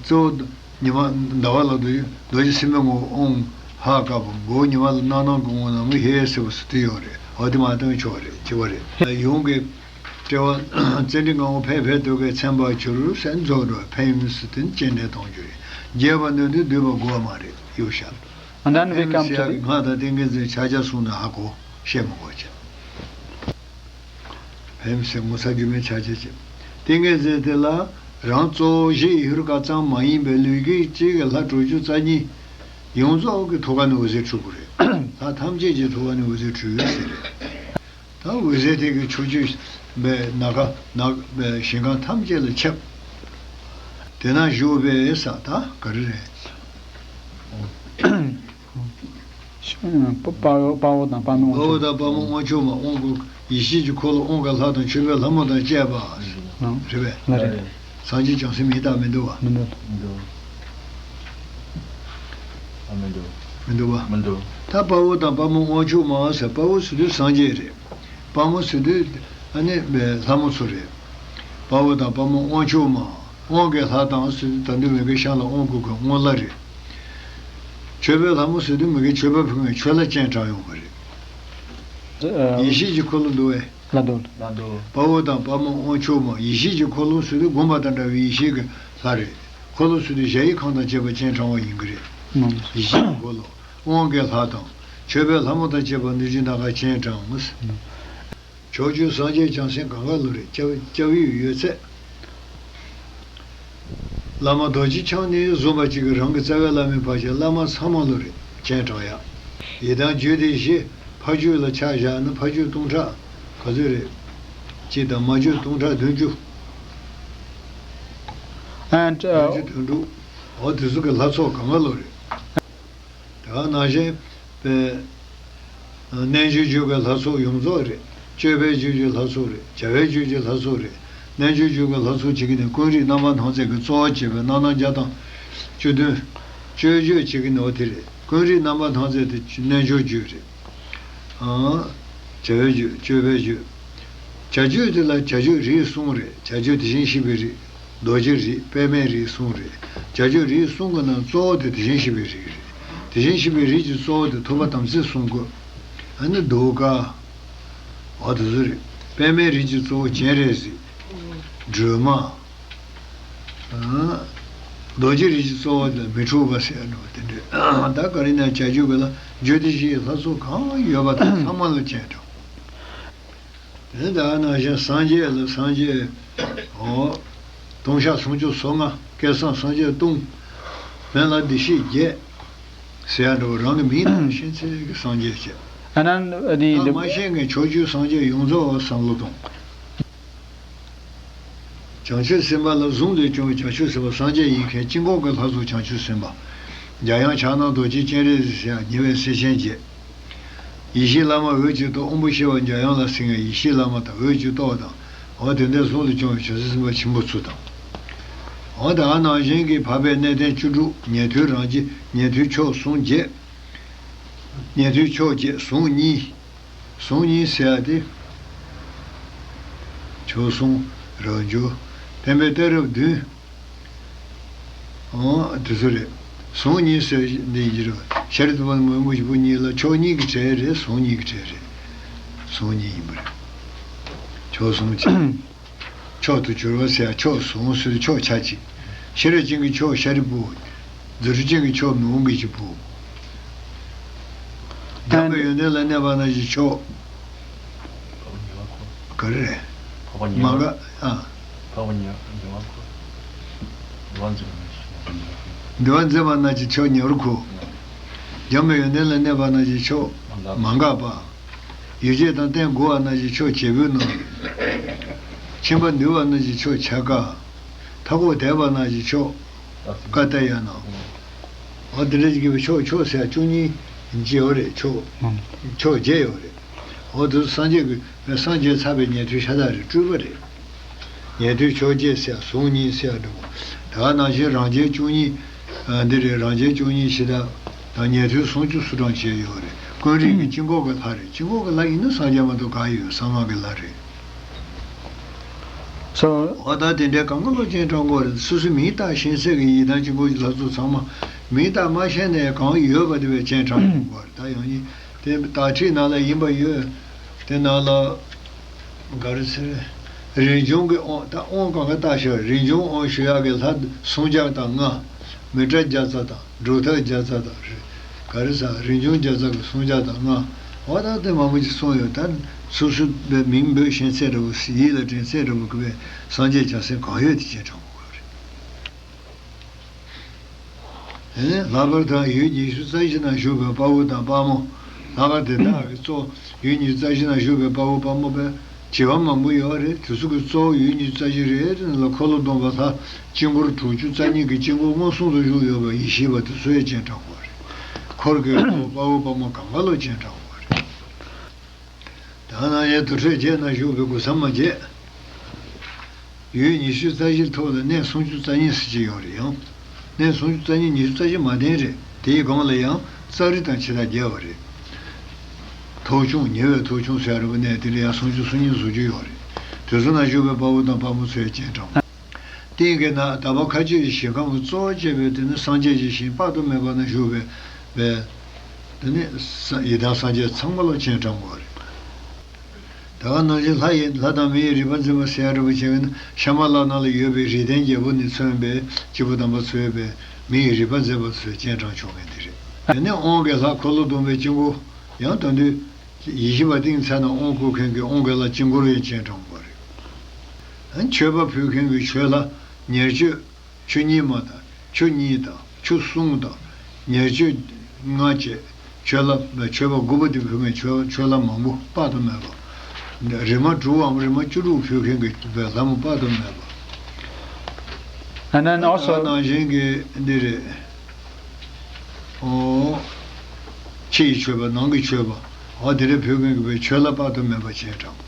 གཙོ་བོ་ཉི་མ་ཟླ་བ་ལ་རྡོ་རྗེ་རྡོ་རྗེ་སེམས་དཔའི་ངོ་བོ་དབང་ཧ་དཀར་པོ། མགོ་བོ་ཉི་མ་ལ་སྣང་སྣང་གི་དབང་ནག་མོ་ཧེ་ཧེ་ཟེར་བ་སུ་དེ་ཡོད་རེད། འོ་དེ་མ་བཏོན་ཆོག་རེད། བྱེད་པ་རེད། ཡུམ་གྱི་དཔྲལ་བ་ཙཎྜི་ལྔ་པོ་ཕེབས་ཕེབས་དུས་ཀའི་མཚན་པ་གྱུར་ཟེར་རྫོགས་འགྲོ་བའི་ཕན་ཡོན་སུ་དེ་ནི་སྤྱན་འདྲེན་གཏོང་རྒྱུ་རེད། རྒྱས་པ་འདོན་དུས་འདུས་པ་དགོས་མ་རེད། གཡུག་བཞག And then we ཕན་come ཡོན་ཟེར་to ཡག་གི་the སྔགས་དང་ཏིང་ངེ་འཛིན་ཕྱག་རྒྱ་གསུངས་ནས་ཧ་གོ། བཤད་མི་དགོས་བྱས། ཕན་ཡོན་ཟེར་ངོ་མཚར་སྒྱུ་མའི་ཕྱག་རྒྱ་བྱས། ཏིང་ངེ་འཛིན་དེ་ལ་རང་གཙོ་བོ་གཞི་ཧེ་རུ་ཀ་ཙམ་མ་ཡིན་པའི་ལུས་དཀྱིལ་གཅིག་གི་ལྷ་དྲུག་ཅུ་རྩ་གཉིས་ཡོངས་རྫོགས་ཀྱི་ཐུགས་ཀ་ནས་འོད་ཟེར་འཕྲོ་གི་རེད། ལྷ་ཐམས་ཅད་ཀྱི་ཐུགས་ཀ་ནས་འོད་ཟེར་འཕྲོས་ཡོད་ཟེར་རེད། ད་འོད་ཟེར་དེ་གིས་ཕྱོགས་བཅུའི་ནམ་མཁའ་ནམ་ཞིང་ཁམས་ཐམས་ཅད་ལ་ཁྱབ། དེ་ན་བཞུགས་པས་ས་ད་ག་རེ་རེད། དཔའ་བོ་དང་དཔའ་མོའི་དབང་ཕྱུག་དཔའ་བོ་དང་དཔའ་མོའི་དབང་ཕྱུག་མ། དབང་བསྐུར་ཡེ་ཤེས་ཀྱི་འཁོར་ལོ་དབང་གི་ལྷ་དང་མཆོད་པའི་ལྷ་མོ་དང་བཅས་པ། རེད་པས། ལ་རེད། སངས་རྒྱས་བྱང་སེམས་ཡིན་དང་མི་འདུག་བ། མི་འདུག་མི་འདུག་བ། མི་འདུག་མི་འདུག་བ། མི་འདུག་ད་དཔའ་བོ་དང་དཔའ་མོའི་དབང་ཕྱུག་མ་ཟེར། དཔའ་བོ་ཟེར་དུས་སངས་རྒྱས་རེད། དཔའ་མོ་ཟེར་དུས་ཨ་ནི་ལྷ་མོ་ཚོ་རེད། དཔའ་བོ་དང་དཔའ་མོའི་དབང་ཕྱུག་མ། དབང་གི་ལྷ་དང་ཟེར་དུས་ད་འདི་མི་དགེ་ཤང་ལ་དབང་བསྐུར་མཁན་དབང་བླ་རེད། མཆོད་པའི་ལྷ་མོ་ཟེར་དུས་མི་དགེ་མཆོད་པ་ཕུལ་མཁན་མཆོད་བླ་སྤྱན་དྲངས་ཡོང་བ་རེད། ཡེ་ཤེས་ཀྱི་འཁོར་ལོ་འདུ་བས། ལ་འདུ། ལ་འདུ། དཔའ་བོ་དང་དཔའ་མོའི་དབང་ཕྱུག་མ། ཡེ་ཤེས་ཀྱི་འཁོར་ལོ་ཟེར་དུས་བསྒོམ་པ་དང་འདྲ་བའི་ཡེ་ཤེས་ཀྱི་ལྷ་རེད། འཁོར་ལོ་ཟེར་དུས་གཞལ་ཡས་ཁང་དང་བཅས་པ་སྤྱན་དྲངས་པ་ཡིན་གྱི་རེད། ཡེ་ཤེས་ཀྱི་འཁོར་ལོ། དབང་གི་ལྷ་དང་། མཆོད་པའི་ལྷ་མོ་དང་བཅས་པ་ནུས་ཅན་ནམ་མཁའ་སྤྱན་དྲངས། ཕྱོགས་བཅུའི་སངས་རྒྱས་བྱང་སེམས་གང་ག་ལོ་རེད། སྐྱབས་སྐྱབས་ཡུལ་ཡོད་ཚད། བླ་མ་རྡོ་རྗེ་འཆང་ནས་བཟུང་བ་གཅིག་གི་རང་གི་རྩ་བའི་བླ་མའི་བར་གྱི་བླ་མ་ཚང་མ་ལོ་རེད། སྤྱན་དྲངས་ཡ། ཡི་དམ་རྒྱུད་སྡེ་བཞི་ཕ་རྒྱུད་ལ་ཆ་བཞག་ན་ཕ་རྒྱུད་སྟོང་ཕྲག་ག་ཚོད་རེད། གཅིག་དང་མ་རྒྱུད་སྟོང་ཕྲག་བདུན་ཅུ། And བདུན་ཅུ་དོན་དྲུག་འོ་དེ་ཚོ་གི་ལྷ་ཚོགས་གང་ག་ལོ་རེད། དེ་ག་ནང་བཞིན་པའི་ རྣལ་འབྱོར་སྤྱོད་པའི་ལྷ་ཚོགས་ཡོངས་རྫོགས་རེད། སྤྱོད་པའི་སྤྱོད་བརྒྱུད་ལྷ་ཚོགས་རེད། བྱ་བའི་སྤྱོད་བརྒྱུད་ལྷ་ཚོགས་རེད། རྣལ་འབྱོར་སྤྱོད་པའི་ལྷ་ཚོགས་བྱེད་ཀྱི་ནི་ཀུན་རིག་རྣམ་པར་སྣང་མཛད་ཀྱི་གཙོ་བོ་བྱས་པའི་རྣམ་སྣང་བརྒྱ་དང་བཅུ་བདུན། སྤྱོད་བརྒྱུད་བྱེད་ཀྱི་ནི་འོ་དེ་རེད། ཀུན་རིག་རྣམ་པར་སྣང་མཛད་དེ་རྣལ་འབྱོར་སྤྱོད་རེད། ཨང་། བྱ་བའི་སྤྱོད། སྤྱོད་པའི་སྤྱོད། བྱ་སྤྱོད་དེ་ལ་བྱ་སྤྱོད་རིགས་གསུམ་རེད། བྱ་སྤྱོད་དེ་བཞིན་གཤེགས་པའི་རིགས། རྡོ་རྗེ་རིགས། པདྨའི་རིགས་གསུམ་རེད། བྱ་སྤྱོད་རིགས་གསུམ་གྱི་ནང་གཙོ་བོ་དེ་དེ་བཞིན་གཤེགས་པའི་རིགས་རེད། དེ་བཞིན་གཤེགས་པའི་རིགས་ཀྱི་གཙོ་བོ་དེ་ཐུབ་པ་དམ་ཚིག་གསུམ་བཀོད། ཨ་ནི་གདུགས་དཀར། འོ་དེ་ཚོ་རེད། པདྨའི་རིགས་ཀྱི་གཙོ་བོ་སྤྱན་རས་གཟིགས། སྒྲོལ་མ། ཨ། རྡོ་རྗེ་རིགས་ཀྱི་གཙོ་བོ་དེ་མི་འཁྲུགས་པ་ཟེར་འགྲོ་བ་དེ་འདྲས། ད་ག་རེ་ན་བྱ་སྤྱོད་ཀྱི་ལ་རྒྱུ་དེ་བཞིའི་ལྷ་ཚོགས་གང་ཡོད་པ་དང་ཚང་མ་ལ་སྤྱན་དྲངས། དེ་ལྟར་ནང་བཞིན་སངས་རྒྱས་ལ་སངས་རྒྱས། འོ། ལྟུང་བཤགས་སུམ་ཅུ་སོ་ལྔ། བསྐལ་བཟང་སངས་རྒྱས་སྟོང་། བོན་ལ་བདེ་གཤེགས་བརྒྱད། ཟེར་ཡ་འདྲ་བོ་རང་གི་མིང་དང་ཤེས་ཚད་ཀྱི་སངས་རྒྱས་བྱས། ཨ་ནི་འདི་ད་མ་ཤེས་མཁན་ཕྱོགས་བཅུའི་སངས་རྒྱས་ཡོངས་རྫོགས་བསམ་བློ་གཏོང་། བྱང་ཆུབ་སེམས་དཔའ་ལ་གཟུང་ལས་བྱུང་བའི་བྱང་ཆུབ་སེམས་དཔའ་སངས་རྒྱས་ཡིན་མཁན་དཀྱིལ་འཁོར་གྱི་ལྷ་ཚོགས་བྱང་ཆུབ་སེམས་དཔའ། འཇམ་དབྱངས་ཕྱག་ན་རྡོ་རྗེ་སྤྱན་རས་གཟིགས་ཟེར་ཡང་ཉེ་བའི་སྲས་ཆེན་བརྒྱད། ཡེ་ཤེས་བླ་མ་འོད་ཀྱི་ཏོག་དབང་པོ་ཤེས་པ་འཇམ་དབྱངས་ལ་ཟེར་མཁན་ཡེ་ཤེས་བླ་མ་དང་འོད་ཀྱི་ཏོག་དང་། འོ་དེ་འདྲའི་གཟུང་ལས་བྱུང་བའི་བྱང་ཆུབ་སེམས་དཔའ་ཆེན་པོ་ཚོ་དང་། འོ་ད་ནང་བཞིན་གྱི་འཕགས་པའི་གནས་བརྟན་བཅུ་དྲུག་ཉན་ཐོས་རང་རྒྱལ་ཉན་ཐོས་མཆོག་ཟུང་བརྒྱད། ཉན་ཐོས་མཆོག་བརྒྱད་ཟུང་གཉིས། ཟུང་གཉིས་ཟེར་ཡ་དེ། མཆོག་ཟུང་། རང་རྒྱུད། བསྟན་པའི་གཏད་རབས་བདུན། འོ་དེ་ཚོ་རེད། ཟུང་གཉིས་ཟེར་འདི་ཡིན་གྱི་རེད། ཤཱ་རིའི་བུ་དམ་པ་མོས་གུས་ཆེན་པོ་གཉིས་ལ་མཆོག་གཉིས་ཀྱི་གྲས་རེད། ཟུང་གཉིས་ཀྱི་གྲས་རེད། ཟུང་གཉིས་ཡིན་པ་རེད། མཆོག་ཟུང་གཅིག་མཆོག་ཏུ་གྱུར་པ་ཟེར་ཡ་མཆོག་ཟུང་ཟེར་མཆོག་ཆ་གཅིག་ཤེས་རབ་ཅན་གྱི་མཆོག་ཤཱ་རིའི་བུ། རྫུ་འཕྲུལ་ཅན་གྱི་མཆོག་མི་འོང་གི་ཅི་བུ། འཇམ་པའི་ཡོན་ཏན་ལ་གནས་པ་རྣམས་ཀྱི་མཆོག་ག་རེ་རེད། མ་ག་ཨ། འདུལ་བ་འཛིན་པ་རྣམས་ཀྱི་མཆོག་ཉེ་བར་མཁོ། འཇམ་པའི་ཡོན་ཏན་ལ་གནས་པ་རྣམས་ཀྱི་མཆོག་མ་འགགས་པ། ཡིད་ཆེས་དང་རྟེན་དགུ་བ་རྣམས་ཀྱི་མཆོག་བྱེད་པོའི་ནོར། མཁྱེན་པ་འདུལ་བ་རྣམས་ཀྱི་མཆོག་བྱ་དཀའ། མཐའ་འཁོབ་དད་པ་རྣམས་ཀྱི་མཆོག་ཀ་ཏྱ་ཡ་ན། འོ་དེ་འདྲ་ཞིག་གི་མཆོག་མཆོག་ཟེར་བཅུ་གཉིས་ཅི་ཡོད་རེད། མཆོག་མཆོག་བརྒྱད་ཡོད་རེད། འོ་དེ་སངས་རྒྱས་ཀྱི་སངས་རྒྱས་ཚར་བའི་ཉན་ཐོས་ཤ་སྟག་རེད། སྤྲུལ་པ་རེད། ཉན་ཐོས་མཆོག་བརྒྱད་ཟེར་ཟུང་གཉིས་ཟེར་འགྲོ། ད་ནང་བཞིན་རང་རྒྱལ་བཅུ་གཉིས། འདི་རེད། རང་རྒྱལ་བཅུ་གཉིས་ཤ་སྟག་དང་ཉན་ཐོས་སུམ་ཅུ་སོ་གྲངས་བྱས་ཡོད་རེད། ཀུན་རིག་གི་དཀྱིལ་འཁོར་གྱི་ལྷ་རེད། དཀྱིལ་འཁོར་གྱི་ལྷ་ཡིན་ན་སངས་རྒྱས་མ་གཏོགས་གང་ཡོད། གསང་སྔགས་ཀྱི་ལྷ་རེད། འོ་ད་དེ་འདྲའི་གང་ག་ལོ་སྤྱན་དྲངས་དགོས་རེད། སོ་སོའི་མིང་བཏགས་ཤེས་ཚད་ཀྱི་ཡི་དམ་དཀྱིལ་འཁོར་གྱི་ལྷ་ཚོགས་ཚང་མ་མིང་བཏགས་མ་ཤེས་ནས་གང་ཡོད་པ་དེ་བས་སྤྱན་དྲངས་དགོས་རེད། ད་ཡང་ཡིན་དེ་དག་ཁྲིད་ནང་ལ་ཡིན་པ་ཡོད། དེ་ནང་ལ། ག་རེ་ཟེར། རིན་འབྱུང་གི་དབང་། ད་དབང་གང་ག་བཏགས་ཤིང་རིན་འབྱུང་དབང་ཞུ་ཡག་གི་ལྷ་སུམ་བརྒྱ་དང་ལྔ། མི་ཏྲ་བརྒྱ་རྩ་དང་སྒྲུབ་ཐབས་བརྒྱ་རྩ་དང་། ག་རེ་ཟེར། རིན་འབྱུང་བརྒྱ་རྩ་གི་སུམ་བརྒྱ་དང་ལྔ། འོ་ད་དེ་མང་པོ་ཅིག་གསུངས་ཡོད། ད་སོ་སོའི་མིང་འབོད་ཤེས་ཚད་འདྲ་བོ་ཡིད་ལ་དྲན་ཚད་འདྲ་བོ་གི་བས་སངས་རྒྱས་བྱང་སེམས་གང་ཡོད་དེ་སྤྱན་དྲངས་དགོས་རེད། དེ་ནས་ལྷག་པར་དུ་ཡུལ་ཉི་ཤུ་རྩ་བཞི་ན་བཞུགས་པའི་དཔའ་བོ་དང་དཔའ་མོ། ལྷག་པར་དེ་དག་གི་གཙོ་ཡུལ་ཉི་ཤུ་རྩ་བཞི་ན་བཞུགས་པའི་དཔའ་བོ་དཔའ་མོ་བས་བྱེ་བ་མང་པོ་ཡོད་རེད། དེ་ཚོ་གི་གཙོ་བོ་ཡུལ་ཉི་ཤུ་རྩ་བཞི་རེད། དེ་ནང་ལ་འཁོར་ལོ་སྡོམ་པ་ལྷ་དཀྱིལ་འཁོར་དྲུག་ཅུ་རྩ་གཉིས་ཀྱི་དཀྱིལ་འཁོར་མངོན་སུམ་དུ་བཞུགས་ཡོད་པ་ཡེ་ཤེས་པ་དེ་ཚོ་ཡང་སྤྱན་དྲངས་དགོས་རེད། འཁོར་གྱི་དཔའ་བོ་དཔའ་མོ་གང་ག་ལ་སྤྱན་དྲངས་དགོས་རེད། ད་ནང་བཞིན་དུར་ཁྲོད་བརྒྱད་ན་བཞུགས་པའི་དགུ་ཚང་མ་བརྒྱད། ཡུལ་ཉི་ཤུ་རྩ་བཞིའི་ཐོག་ལ་གནས་སུམ་ཅུ་རྩ་གཉིས་ཟེར་གྱི་ཡོད་རེད། ཡང་གནས་སུམ་ཅུ་རྩ་གཉིས། ཉི་ཤུ་རྩ་བཞི་མ་བསྟན་རེད། དེའི་སྒང་ལ་ཡང་ཙཱ་རི་དང་ཇི་ལྟར་རྒྱལ་བ་རེད། ཐོག་ཆུང་། ཉེ་བའི་ཐོག་ཆུང་ཟེར་བ་རེད་པ། གནས་དེ་ལ་ཡང་སུམ་ཅུ་སོ་གཉིས་བཟོ་རྒྱུ་ཡོད་རེད། དེ་ཚོ་ན་བཞུགས་པའི་དཔའ་བོ་དང་དཔའ་མོ་ཚོས་སྤྱན་དྲངས། སྟེང་གི་ནང་དག་པ་མཁའ་སྤྱོད་ཀྱི་ཞིང་ཁམས་ཀྱི་གཙོ་བོ་བྱས་པའི་དེ་ནི་སངས་རྒྱས་ཀྱི་ཞིང་དཔག་ཏུ་མེད་པ་ན་བཞུགས་པའི་བའི། དེ་ནི་ས་ཡི་དམ་སངས་རྒྱས་ཚང་མ་ལ་སྤྱན་དྲངས་དགོས་རེད། དེ་ག་ནང་བཞིན་ལྷ་ཡི་ལྷ་དང་མི་ཡི་རིག་པ་འཛིན་པ་ཟེར་ཡ་འདྲ་བོ་བྱས་པས་ན་ཤ་མ་ལ་ན་ལ་ཡོད་པའི་རིགས་ལྡན་རྒྱལ་པོ་ནས་མཚོན་པའི་སྐྱེས་བུ་དམ་པ་ཚོས་པའི་མི་ཡི་རིག་པ་འཛིན་པ་ཚོས་སྤྱན་དྲངས་ཆོག་མཁན་དེ་རེད། དེ་ནི་དབང་གི་ལྷ་འཁོར་ལོ་སྡོམ་པའི་དཀྱིལ་འཁོར། ཡང་དེ་དུས་ཡེ་ཤེས་པ་ཏིང་འཛིན་ན་དབང་བསྐུར་མཁན་གྱི་དབང་གི་ལྷ་དཀྱིལ་འཁོར་ཡང་སྤྱན་དྲངས་པ་རེད། མཆོད་པ་ཕུལ་མཁན་གྱི་མཆོད་ལྷ་ཉེར་སྤྱོད། ཆུ་གཉིས་མ་དང་ཆུ་གཉིས་དང་ཆུ་གསུམ་དང་ཉེར་སྤྱོད་ལྔ་བཅས་མཆོད་ལྷ། མཆོད་པ་དགུ་པོ་དེ་ཕུལ་མཁན་མཆོད་མཆོད་ལྷ་མང་པོ་དཔག་ཏུ་མེད་པ། རིག་མ་དྲུག་འམ་རིག་མ་བཅུ་དྲུག་ཕུལ་མཁན་གྱི་ལྷ་མོ་དཔག་ཏུ་མེད་པ། And then also ནང་བཞིན་གྱི་འདི་རེད། ཨོ། ཕྱི་ཡི་མཆོད་པ། ནང་གི་མཆོད་པ། འོ་དེ་འདྲ་ཕུལ་མཁན་གྱི་བའི་ཆོས་ལ་དཔག་ཏུ་མེད་པ་སྤྱན་དྲངས།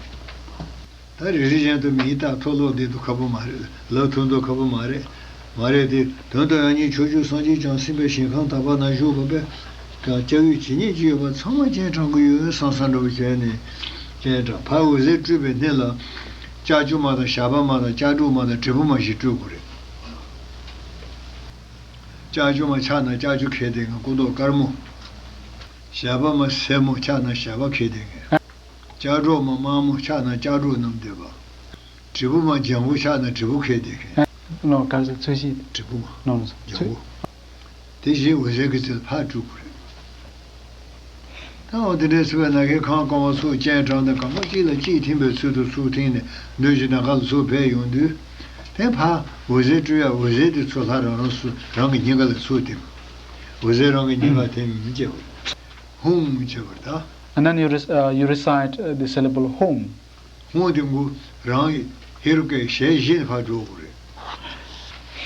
ད་རེ་རེ་བཞིན་དུ་མིའི་རྟགས་མཐོ་ལོ་འདི་དུ་ཁ་པོ་མ་རེད། ལག་ཐུག་འདུག་ཁ་པོ་མ་རེད། མ་རེད་དེ་དོན་དུ་ཡང་སྙིང་ཕྱོགས་བཅུའི་སངས་རྒྱས་བྱང་སེམས་དཔའི་ཞིང་ཁམས་དག་པ་ན་བཞུགས་པ་པས། ཀྱང་སྐྱབས་ཡུལ་ཇི་སྙེད་ཅིག་ཡོད་པ་ཚང་མ་སྤྱན་དྲངས་ཀྱི་ཡོད་བསམ་བསམ་འདྲ་བོ་བྱས་ནས་སྤྱན་དྲངས། ཕར་འོད་ཟེར་སྤྲོས་པའི་སྣེ་ལ་ལྕགས་ཀྱུ་མ་དང་ཞགས་པ་མ་དང་ལྕགས་སྒྲོག་མ་དང་དྲིལ་བུ་མ་ཞིག་སྤྲོད་དགོས་རེད། ལྕགས་ཀྱུ་མ་ཆགས་ན་ལྕགས་ཀྱུ་ཁེལ་བསྡད་མཁན་སྐུ་མདོག་དཀར་མོ། ཞགས་པ་མ་སེར་མོ་ཆགས་ན་ཞགས་པ་ཁེལ་བསྡད་མཁན། ལྕགས་སྒྲོག་མ་དམར་མོ་ཆགས་ན་ལྕགས་སྒྲོག་བསྣམས་བསྡད་པ། དྲིལ་བུ་མ་ལྗང་གུ་ཆགས་ན་དྲིལ་བུ་ཁེལ་བསྡད་མཁན། ནོ། ག་རེ་ཟེར། ཚོས་གཞི། དྲིལ་བུ་མ། ནོ་ནོ། ལྗང་གུ། དེ་བཞིན་འོད་ཟེར་གྱི་ཚུལ་ཕར་སྤྲོད་དགོས་རེད། ད་འོ་དེ་འདྲའི་ཚུལ་བའི་ན་ཁའི་ཁང་སྐོར་བ་ཚུར་སྤྱན་དྲངས་ནས་གང་ག་གཅིག་ལ་གཅིག་ཐིམ་པའི་ཚུལ་དུ་ཚུར་ཐིམ་ནས་མདུན་གྱི་ནམ་མཁའ་ལ་ཚུར་ཕེབས་ཡོང་དུས། དེ་ཕར་འོད་ཟེར་སྤྲོད་ཡ་འོད་ཟེར་དེ་ཚུར་ལྷ་རང་རང་སུ་རང་གི་སྙིང་ག་ལ་ཚུར་ཐིམ། འོད་ཟེར་རང་གི་སྙིང་ག་ཐིམ་བྱས་པ། ཧཱུྃ་བྱས་པར་ད། And then you rec- uh, you recite uh, the syllable ཧཱུྃ། ཧཱུྃ་དེ་གུ་རང་གི་ཧེ་རུ་ཀའི་ཞལ་བཞི་ནས་ཕར་འགྲོ་དགོས་རེད།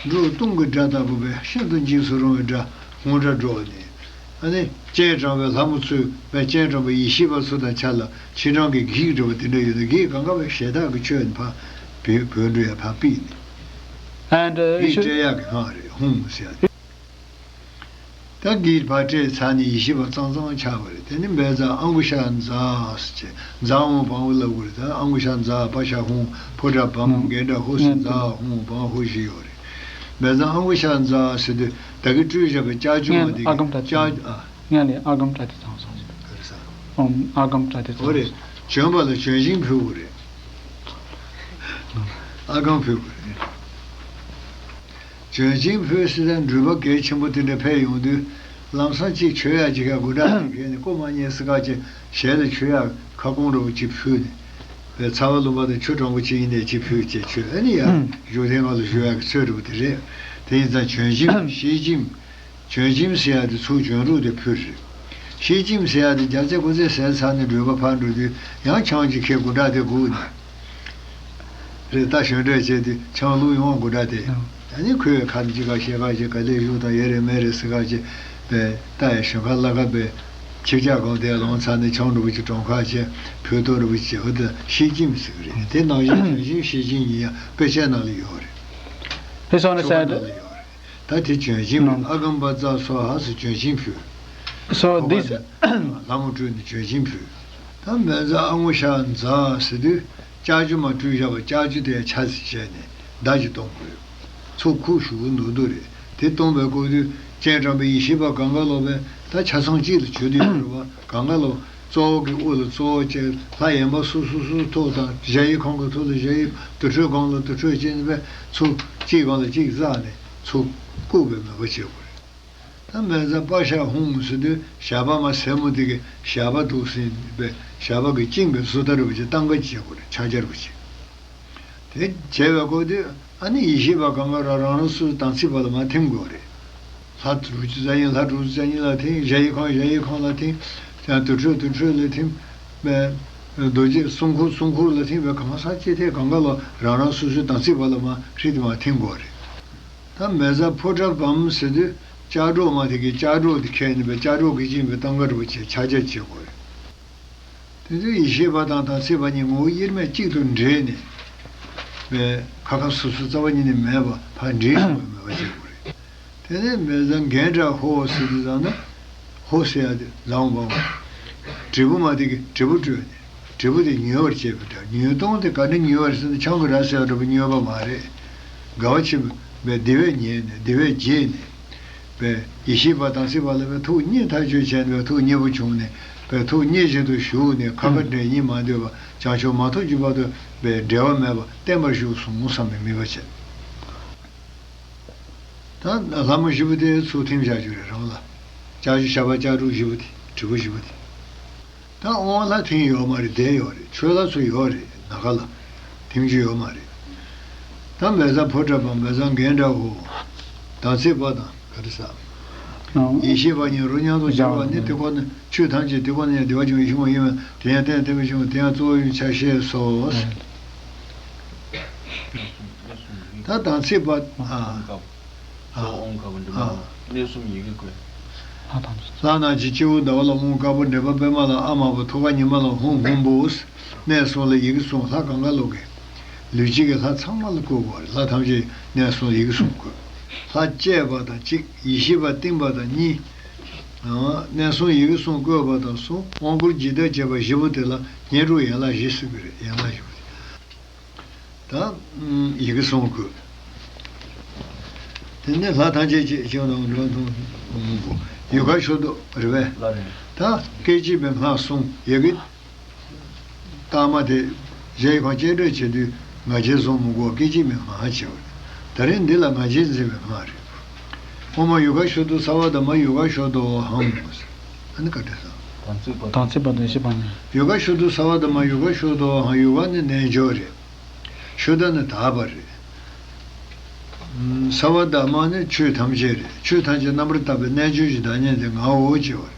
འབྲུག་སྟོང་གི་སྒྲ་ལྟ་བུ་པས་ཤིན་ཏུ་འཇིགས་སུ་རུང་བའི་སྒྲ་ཧཱུྃ་སྒྲ་སྒྲོག་ནས། ཨ་ནི་སྤྱན་དྲངས་པའི་ལྷ་མོ་ཚོས་བས་སྤྱན་དྲངས་པའི་ཡེ་ཤེས་པ་ཚོ་དང་ཆ་ལ་ཕྱི་ནང་གི་བགེགས་འདྲ་བ་དེ་འདྲ་ཡོད་ན་བགེགས་གང་ག་བས་ཞལ་ཐག་གི་ཆོད་ནས་ཕར་བོད་བོད་འགྲོ་ཡ་ཕར་ཕུད་ནས། And uh, you བགེགས་should བསྐྲད་ཡག་གི་སྔགས་རེད་ཧཱུྃ་ཟེར་ཡ་དེ། ད་གིས་ཕར་སྤྲད་ཚར་ནས་ཡེ་ཤེས་པ་གཙང་གཙང་ཆགས་པ་རེད། དེ་ནི་འབད་རྩ་ཨ་གུ་ཤ་ཛ་ཟེར་བྱས། ཛ་ཧཱུྃ་བཾ་ལབ་དགོས་རེད། ད་ཨ་གུ་ཤ་ཛ་པ་ཤ་ཧཱུྃ་ཕོ་ཊ་བཾ་གན་ཊ་ཧོ་ཟེར། ཛ་ཧཱུྃ་བཾ་ཧོ་བཞི་ཡོད་རེད། འབད་རྩ་ཨ་གུ་ཤ་ཛ་ཟེར་དུས་ད་གིན་སྤྲོད་བཞག་པའི་ལྕགས་ཀྱུ་མ་དེ་གིས་ལྕགས་ཨ། སྔོན་ལ་ཨ་གམ་ཏྲ་ཏི་ཚང་སོང་། ག་རེ་ཟ། ཨོཾ་ཨ་གམ་ཏྲ་ཏི་ཚང་སོང་། འོ་རེད། བྱོན་པ་ལ་བྱོན་ཞིང་ཕུལ་དགོས་རེད། ཨ་གམ་ཕུལ་དགོས་རེད། བྱོན་ཞིང་ཕུལ་ཟེར་ན་འགྲུལ་པ་གལ་ཆེན་པོ་དེ་འདྲ་ཕེབས་ཡོང་དུས། ལམ་སང་གཅིག་མཆོད་ཡག་ཅིག་ག་དགུ་སྒྲ་དེ་གས་ནས་ཀོ་མ་ཉན་སི་ཀ་ཅེ་ཞལ་ལ་མཆོད་ཡག་ཁ་སྐོང་འདྲ་བོ་ཅིག་ཕུལ་ནས། པའི་ཚ་བ་ལུང་པ་དང་ཆུ་གྲང་པོ་ཅིག་ཡིན་ནས་ཅིག་ཕུལ་ཅེས་མཆོད། ཨ་ནི་ཡར་བཞུགས་གདན་སྒང་ལ་བཞུགས་ཡག་གི་ཚོད་འདྲ་བོ་དེ་རེད། དེ་ཡིན་ཙང་བྱོན་ཞིང་ཤེས་བྱིན། བྱོན་བྱིན་ཟེར་ཡག་དེ་ཚུར་བྱོན་རོགས་དེ་ཕུལ་རེད། ཤེས་བྱིན་ཟེར་ཡག་དེ་རྒྱ་ཆེ་ཁོ་ཚོས་ཟས་ཚར་ནས་འགྲུལ་པ་ཕར་འགྲོ་དུས་ཡང་ཆང་ཅིག་ཁྱེར་དགུ་སྒྲ་དེ་སྒུག་ནས། རེད། ད་བཞོན་འདྲ་བྱས་དུས་ཆང་བླུགས་ཡོང་དགུ་སྒྲ་དེ། ཨ་ནི་ཁོས་ཁ་ཅིག་ག་ཤེས་ཁ་ཅིག་ག་ལས་བཞུགས་དང་ཡེ་རེ་མེ་རེ་ཟེར་ཁ་ཅིག་པས་ད་ཡ་བཞོན་ཁ་བླ་ཁ་པས་ཆིག་ཅག་གང་དེ་ལོང་ཚར་ནས་ཆང་འགྲོ་བ་ཅིག་གྲོང་ཁ་ཅིག་ཕུལ་ཏོ་འགྲོ་བ་ཅིག་བྱས་འོ་ད་ཤེས་བྱིན་ཟེར་གི་རེད། དེ་ནང་བཞིན་བྱོན་བྱིན་ཤེས་བྱིན་གཉིས་ཡང་དཔེ་ཆ་ནང་ལ་ཡོད་རེད། His Holiness ཆོ་ག་said, ནང་ལ་ཡོད་རེད། ད་དེ་བྱོན་བྱིན་ཕུལ། ཨ་གམ་པ་ཙ་སོ་ཧ་སུ་བྱོན་བྱིན་ཕུལ། So ཁོ་པ་this དེ་ལྷ་མོ་སྤྲུལ་ནས་བྱོན་བྱིན་ཕུལ། ད་མེ་བཟའ་ཨ་ངོ་ཤ་ཛ་ཟེར་དུས་ལྕགས་ཀྱུ་མ་སྤྲུལ་བཞག་པ་ལྕགས་ཀྱུ་དེ་ཆ་ཟིག་བྱས་ནས་མདའ་ཅིག་གཏོང་དགོས། ཚུར་ཁུག་ཞུ་གི་འདུག་འདུག་རེད། དེ་གཏོང་པའི་སྐབས་དུས་སྤྱན་དྲངས་པའི་ཡེ་ཤེས་པ་གང་ག་ལོ་བས་ད་ཆ་ཚང་གཅིག་ལ་བྱོས་དུས་ཡོད་རེད་བ། གང་ག་ལོ་གཙོ་བོ་གི་དབུ་ལ་གཙོ་བོ་བཅས་ལྷ་གཡན་པ་སོ་སོ་སོ་སོའི་ཐུགས་དང་གཞལ་ཡས་ཁང་གི་ཐུགས་ལ་གཞལ་ཡས། དུར་ཁྲོད་སྒང་ལ་དུར་ཁྲོད་བཅས་ནས་པས་ཚུར་གཅིག་སྒང་ལ་གཅིག་བཙགས་ནས་ཚུར་བཀུག་པའི་མོས་པ་བྱེད་དགོས་རེད། ད་མེ་བཟའ་པ་ཤ་ཧཱུྃ་ཟེར་དུས་ཞགས་པ་མ་སེར་མོ་དེ་གི་ཞགས་པ་འདུག་སེ་པས་ཞགས་པ་གི་བཅིངས་པའི་བཟོ་ལྟ་འདྲ་བོ་ཅིག་སྟངས་ཀ་བྱེད་དགོས་རེད། ཕྱག་རྒྱ་འདྲ་བོ་ཅིག་དེ་བྱས་པའི་སྐབས་དུས་ཨ་ནི་ཡེ་ཤེས་པ་གང་ག་རང་རང་རང་སོ་སོའི་དམ་ཚིག་པ་ལ་མར་ཐིམ་དགོས་རེད། ལྷ་དྲུག་ཅུ་རྩ་གཉིས་ལྷ་དྲུག་ཅུ་རྩ་གཉིས་ལ་ཐིམ། གཞལ་ཡས་ཁང་གཞལ་ཡས་ཁང་ལ་ཐིམ། ཡང་དུར་ཁྲོད་དུར་ཁྲོད་ལ་ཐིམ། རྡོ་རྗེ་སྲུང་འཁོར་སྲུང་འཁོར་ལ་ཐིམ་པའི་གང་ཟག་ཅི་ཐད་གང་ག་ལ་རང་རང་སོ་སོའི་དམ་ཚིག་པ་ལ་མར་ཧྲིལ་དུ་མར་ཐིམ་དགོས་རེད། ད་མེ་བཟའ་ཕོ་བྲང་བམ་ཟེར་དུས་ལྕགས་སྒྲོག་མ་དེ་གི་ལྕགས་སྒྲོག་དེ་ཁྱེར་ནས་པའི་ལྕགས་སྒྲོག་གིས་བཅིངས་པའི་སྟངས་ཀ་འདྲ་བོ་བྱས་ཕྱག་རྒྱ་བྱེད་དགོས་རེད། དེ་ཚོའི་ཡེ་ཤེས་པ་དང་དམ་ཚིག་པ་གཉིས་ངོ་བོ་དབྱེར་མེད་གཅིག་ཏུ་འདྲེས་ནས་པའི་ཁ་ཁ་སོ་སོ་རྩ་བ་ཉིད་ནས་མེད་པ་ཕར་འདྲེས་ཡོང་བའི་མོས་པ་བྱེད་དགོས་རེད། དེ་ནས་མེ་བཟའ་གན་ཊ་ཧོ་ཟེར་དུས་ཙམ་ན་ཧོ་ཟེར་ཡ་དེ་ལའང་བའོ། དྲིལ་བུ་མ་དེ་གི་དྲིལ་བུ་སྤྲོད་ནས་དྲིལ་བུ་དེ་མྱུལ་བར་བྱེད་པའི་སྒྲ། མྱུལ་སྟངས་དེ་ག་འདྲ་མྱུལ་བར་ཟེར་ན་ཆང་གི་ར་ཟེར་བ་འདྲ་པོ་མྱུལ་བ་མ་རེད། དགའ་བ་ཆེན་པོས་དེ་བས་ཉེ་ནས་དེ་བས་བརྗེད་ནས། པའི་ཡེ་ཤེས་པ་དམ་ཚིག་པ་ལ་པའི་ཐུགས་མཉེས་ཐག་ཆོད་བྱས་ནས་པའི་ཐུགས་མཉེས་པོ་བྱུང་ནས་པའི་ཐུགས་མཉེས་བཞིན་དུ་བཞུགས་ནས་ཁ་ཁ་འབྲལ་སྙིང་མ་འདོད་པ་བྱང་ཆུབ་མ་ཐོབ་ཀྱི་བར་དུ་པའི་འབྲལ་བ་མེད་པ་བརྟན་པར་བཞུགས་སོང་བསམ་པའི་དམིགས་པ་བྱས། ད་ལྷ་མོ་བཞི་པོ་དེ་ཚུར་ཐིམ་བཞག་རྒྱུ་རེད་རང་ལ། ལྕགས་ཀྱུ་ཞགས་པ་ལྕགས་སྒྲོག་བཞི་པོ་དེ་དྲིལ་བུ་བཞི་པོ་དེ། ད་དབང་ལྷ་ཐིམ་ཡོད་མ་རེད། བསྡད་ཡོད་རེད། ཆོས་ལྷ་ཚོ་ཡོད་རེད། ནམ་མཁའ་ལ་ཐིམ་རྒྱུ་ཡོད་མ་རེད། ད་མེ་བཟའ་ཕོ་བྲང་བམ་མེ་བཟའ་གན་ཊ་ཧོ། དམ་ཚིག་པ་དང་ག་རེ་ཟ། ཡེ་ཤེས་པ་གཉིས་རོ་མཉམ་དུ་སྦྱར་བ་ནི། དེ་ཁོ་ན་ཆོས་ཐམས་ཅད་དེ་ཁོ་ན་ཡང་བདེ་བ་ཅན་གྱི་ཕྱིར་མ་ཡིན་པ་དེ་ཡང་རྟེན་བརྟེན་པའི་ཕྱིར་དེ་ཡང་གཙོ་བོ་ཡིན་ཆ་ཤས་སོ། ད་དམ་ཚིག་པ་ཨ། ཨ། ཨ། གནས་གསུམ་ཡི་གེ་བཀོད། ལྷ་ཐམས་ཅད། ལྷ་རྣམས་ཀྱིས་སྤྱི་བོ་ཟླ་བ་ལ་ཧཱུྃ། དཀར་པོ་འབྲེང་བུ་པདྨ་ལ་ཨཱཿདམར་པོ་ཐུགས་ཀར་ཉི་མ་ལ་ཧཱུྃ་ཧཱུྃ་བོ། གནས་གསུམ་ལ་ཡི་གེ་གསུམ། ལྷ་གང་ག་ལོ་གི་ལུས་ཅན་གྱི་ལྷ་ཚང་མ་ལ་བསྐུར་བ་རེད། ལྷ་ཐམས་ཅད་གནས་གསུམ་ལ་ཡི་གེ་གསུམ་བསྐུར། ལྷ་བསྐྱེད་པ་དང་གཅིག་ཡེ་ཤེས་པ་བསྟིམ་པ་དང་གཉིས། གནས་གསུམ་ཡི་གེ་གསུམ་བསྐུར་བ་དང་གསུམ། དབང་བསྐུར་འཇིག་ལྟར་བྱེད་པ་བཞི་པོ་དེ་ལ་བསྙེན་སྒྲུབ་ཡན་ལག་བཞི་ཟེར་གི་རེད། ཡན་ལག་བཞི་པོ་དེ། ད་ཡི་གེ་གསུམ་བསྐུར། དེ་ནས་ལྷ་ཐམས་ཅད་ཀྱི་ཞིང་དང་འགྲོ་དང་། ཡུ་ག་ཤུ་དུ་རེད་པས། ལ་རེད། ད་སྐད་ཅིག་མའི་སྔགས་གསུམ། ཡི་གེ་ལྟག་མ་དེ་གཞལ་ཡས་ཁང་སྤྱན་འདྲེན་བྱེད་དུས་ང་རྒྱལ་བཟུང་མི་དགོས། སྐད་ཅིག་མའི་སྔགས་བྱེད་པ་རེད། ད་རེས་འདི་ལ་ང་རྒྱལ་འཛིན་པའི་སྔགས་རེད། ཨོཾ་ཡུ་ག་ཤུ་དུ་སརྦ་ད་མ་ཡུ་ག་ཤུ་དོ་ཧཾ། ཨ་ནི་བཀའ་དྲིན་བསམ། དམ་ཚིག་པ་དང་། དམ་ཚིག་པ་དང་བཞི་པ་ནི། ཡུ་ག་ཤུ་དུ་སརྦ་ད་མ་ཡུ་ག་ཤུ་དོ་ཧཾ། ཡུ་ག་ནི་རྣལ་འབྱོར་རེད། ཤུ་ད་ནི་དག་པ་རེད། སརྦ་ད་མ་ནི་ཆོས་ཐམས་ཅད་རེད། ཆོས་ཐམས་ཅད་རྣམ་པར་དག་པའི་རྣལ་འབྱོར་གྱི་བདག་ཉིད་དེ་ངའོ་ཞེས་པ་རེད།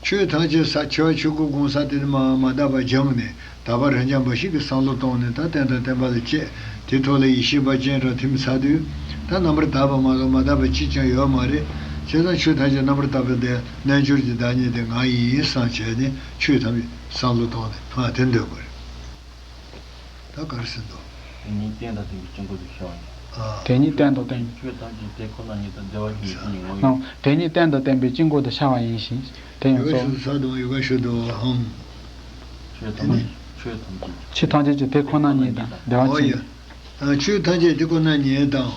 ཆོས་ཐམས་ཅད་ས་འཆི་བ་ཆོས་སྐུ་གང་ཟག་དེ་ནི་མ་མ་དག་པ་སྦྱངས་ནས་དག་པ་རང་རྐྱང་འབའ་ཞིག་གི་བསམ་བློ་བཏང་ནས། ད་རྟེན་དང་བརྟེན་པ་ལ་དཔྱད། དེ་ཐོག་ལ་ཡེ་ཤེས་པ་སྤྱན་དྲངས་ཐིམ་ཚར་དུས་ད་རྣམ་པར་དག་པ་མ་གཏོགས་མ་དག་པ་གཅིག་ཀྱང་ཡོད་མ་རེད། བྱས་ཙང་ཆོས་ཐམས་ཅད་རྣམ་པར་དག་པའི་དེ་རྣལ་འབྱོར་གྱི་བདག་ཉིད་དེ་ང་ཡིན་བསམ་བྱས་ནས་ཆོས་ཐམས་ཅད་བསམ་བློ་བཏང་ནས་ང་དེ་འདོད་པ་རེད། ད་ག་རེ་ཟེར་འདུག་དེ་ཉིད་རྟེན་དང་བརྟེན་པའི་སྤྱི་སྒོ་དུ་ཤར་བ་ཡིན། ཨ། དེ་ཉིད་རྟེན་དང་བརྟེན། ཆོས་ཐམས་ཅད་དེ་ཁོ་ན་ཉིད་དང་བདེ་བ་ཆེན་པོའི་ཡེ་ཤེས་ཉིད་ངོ་བོ་ཡིན། དེ་ཉིད་རྟེན་དང་བརྟེན་པའི་སྤྱི་སྒོ་དུ་ཤར་བ་ཡིན་ཞིང་། དེ་ཡང་ཡུ་ག་ཤུ་དུ་སརྦ་ད་མ་ཡུ་ག་ཤུ་དོ་ཧཾ། ཆོས་ཐམས་ཅད་ཆོས་ཐམས་ཅད་ཆོས་ཐམས་ཅད་ཀྱི་དེ་ཁོ་ན་ཉིད་དང་བདེ་བ་ཨོ་ཆེན་ཡ། པོའི། ཨ། ཆོས་ཐམས་ཅད་དེ་ཁོ་ན་ཉིད་དང་།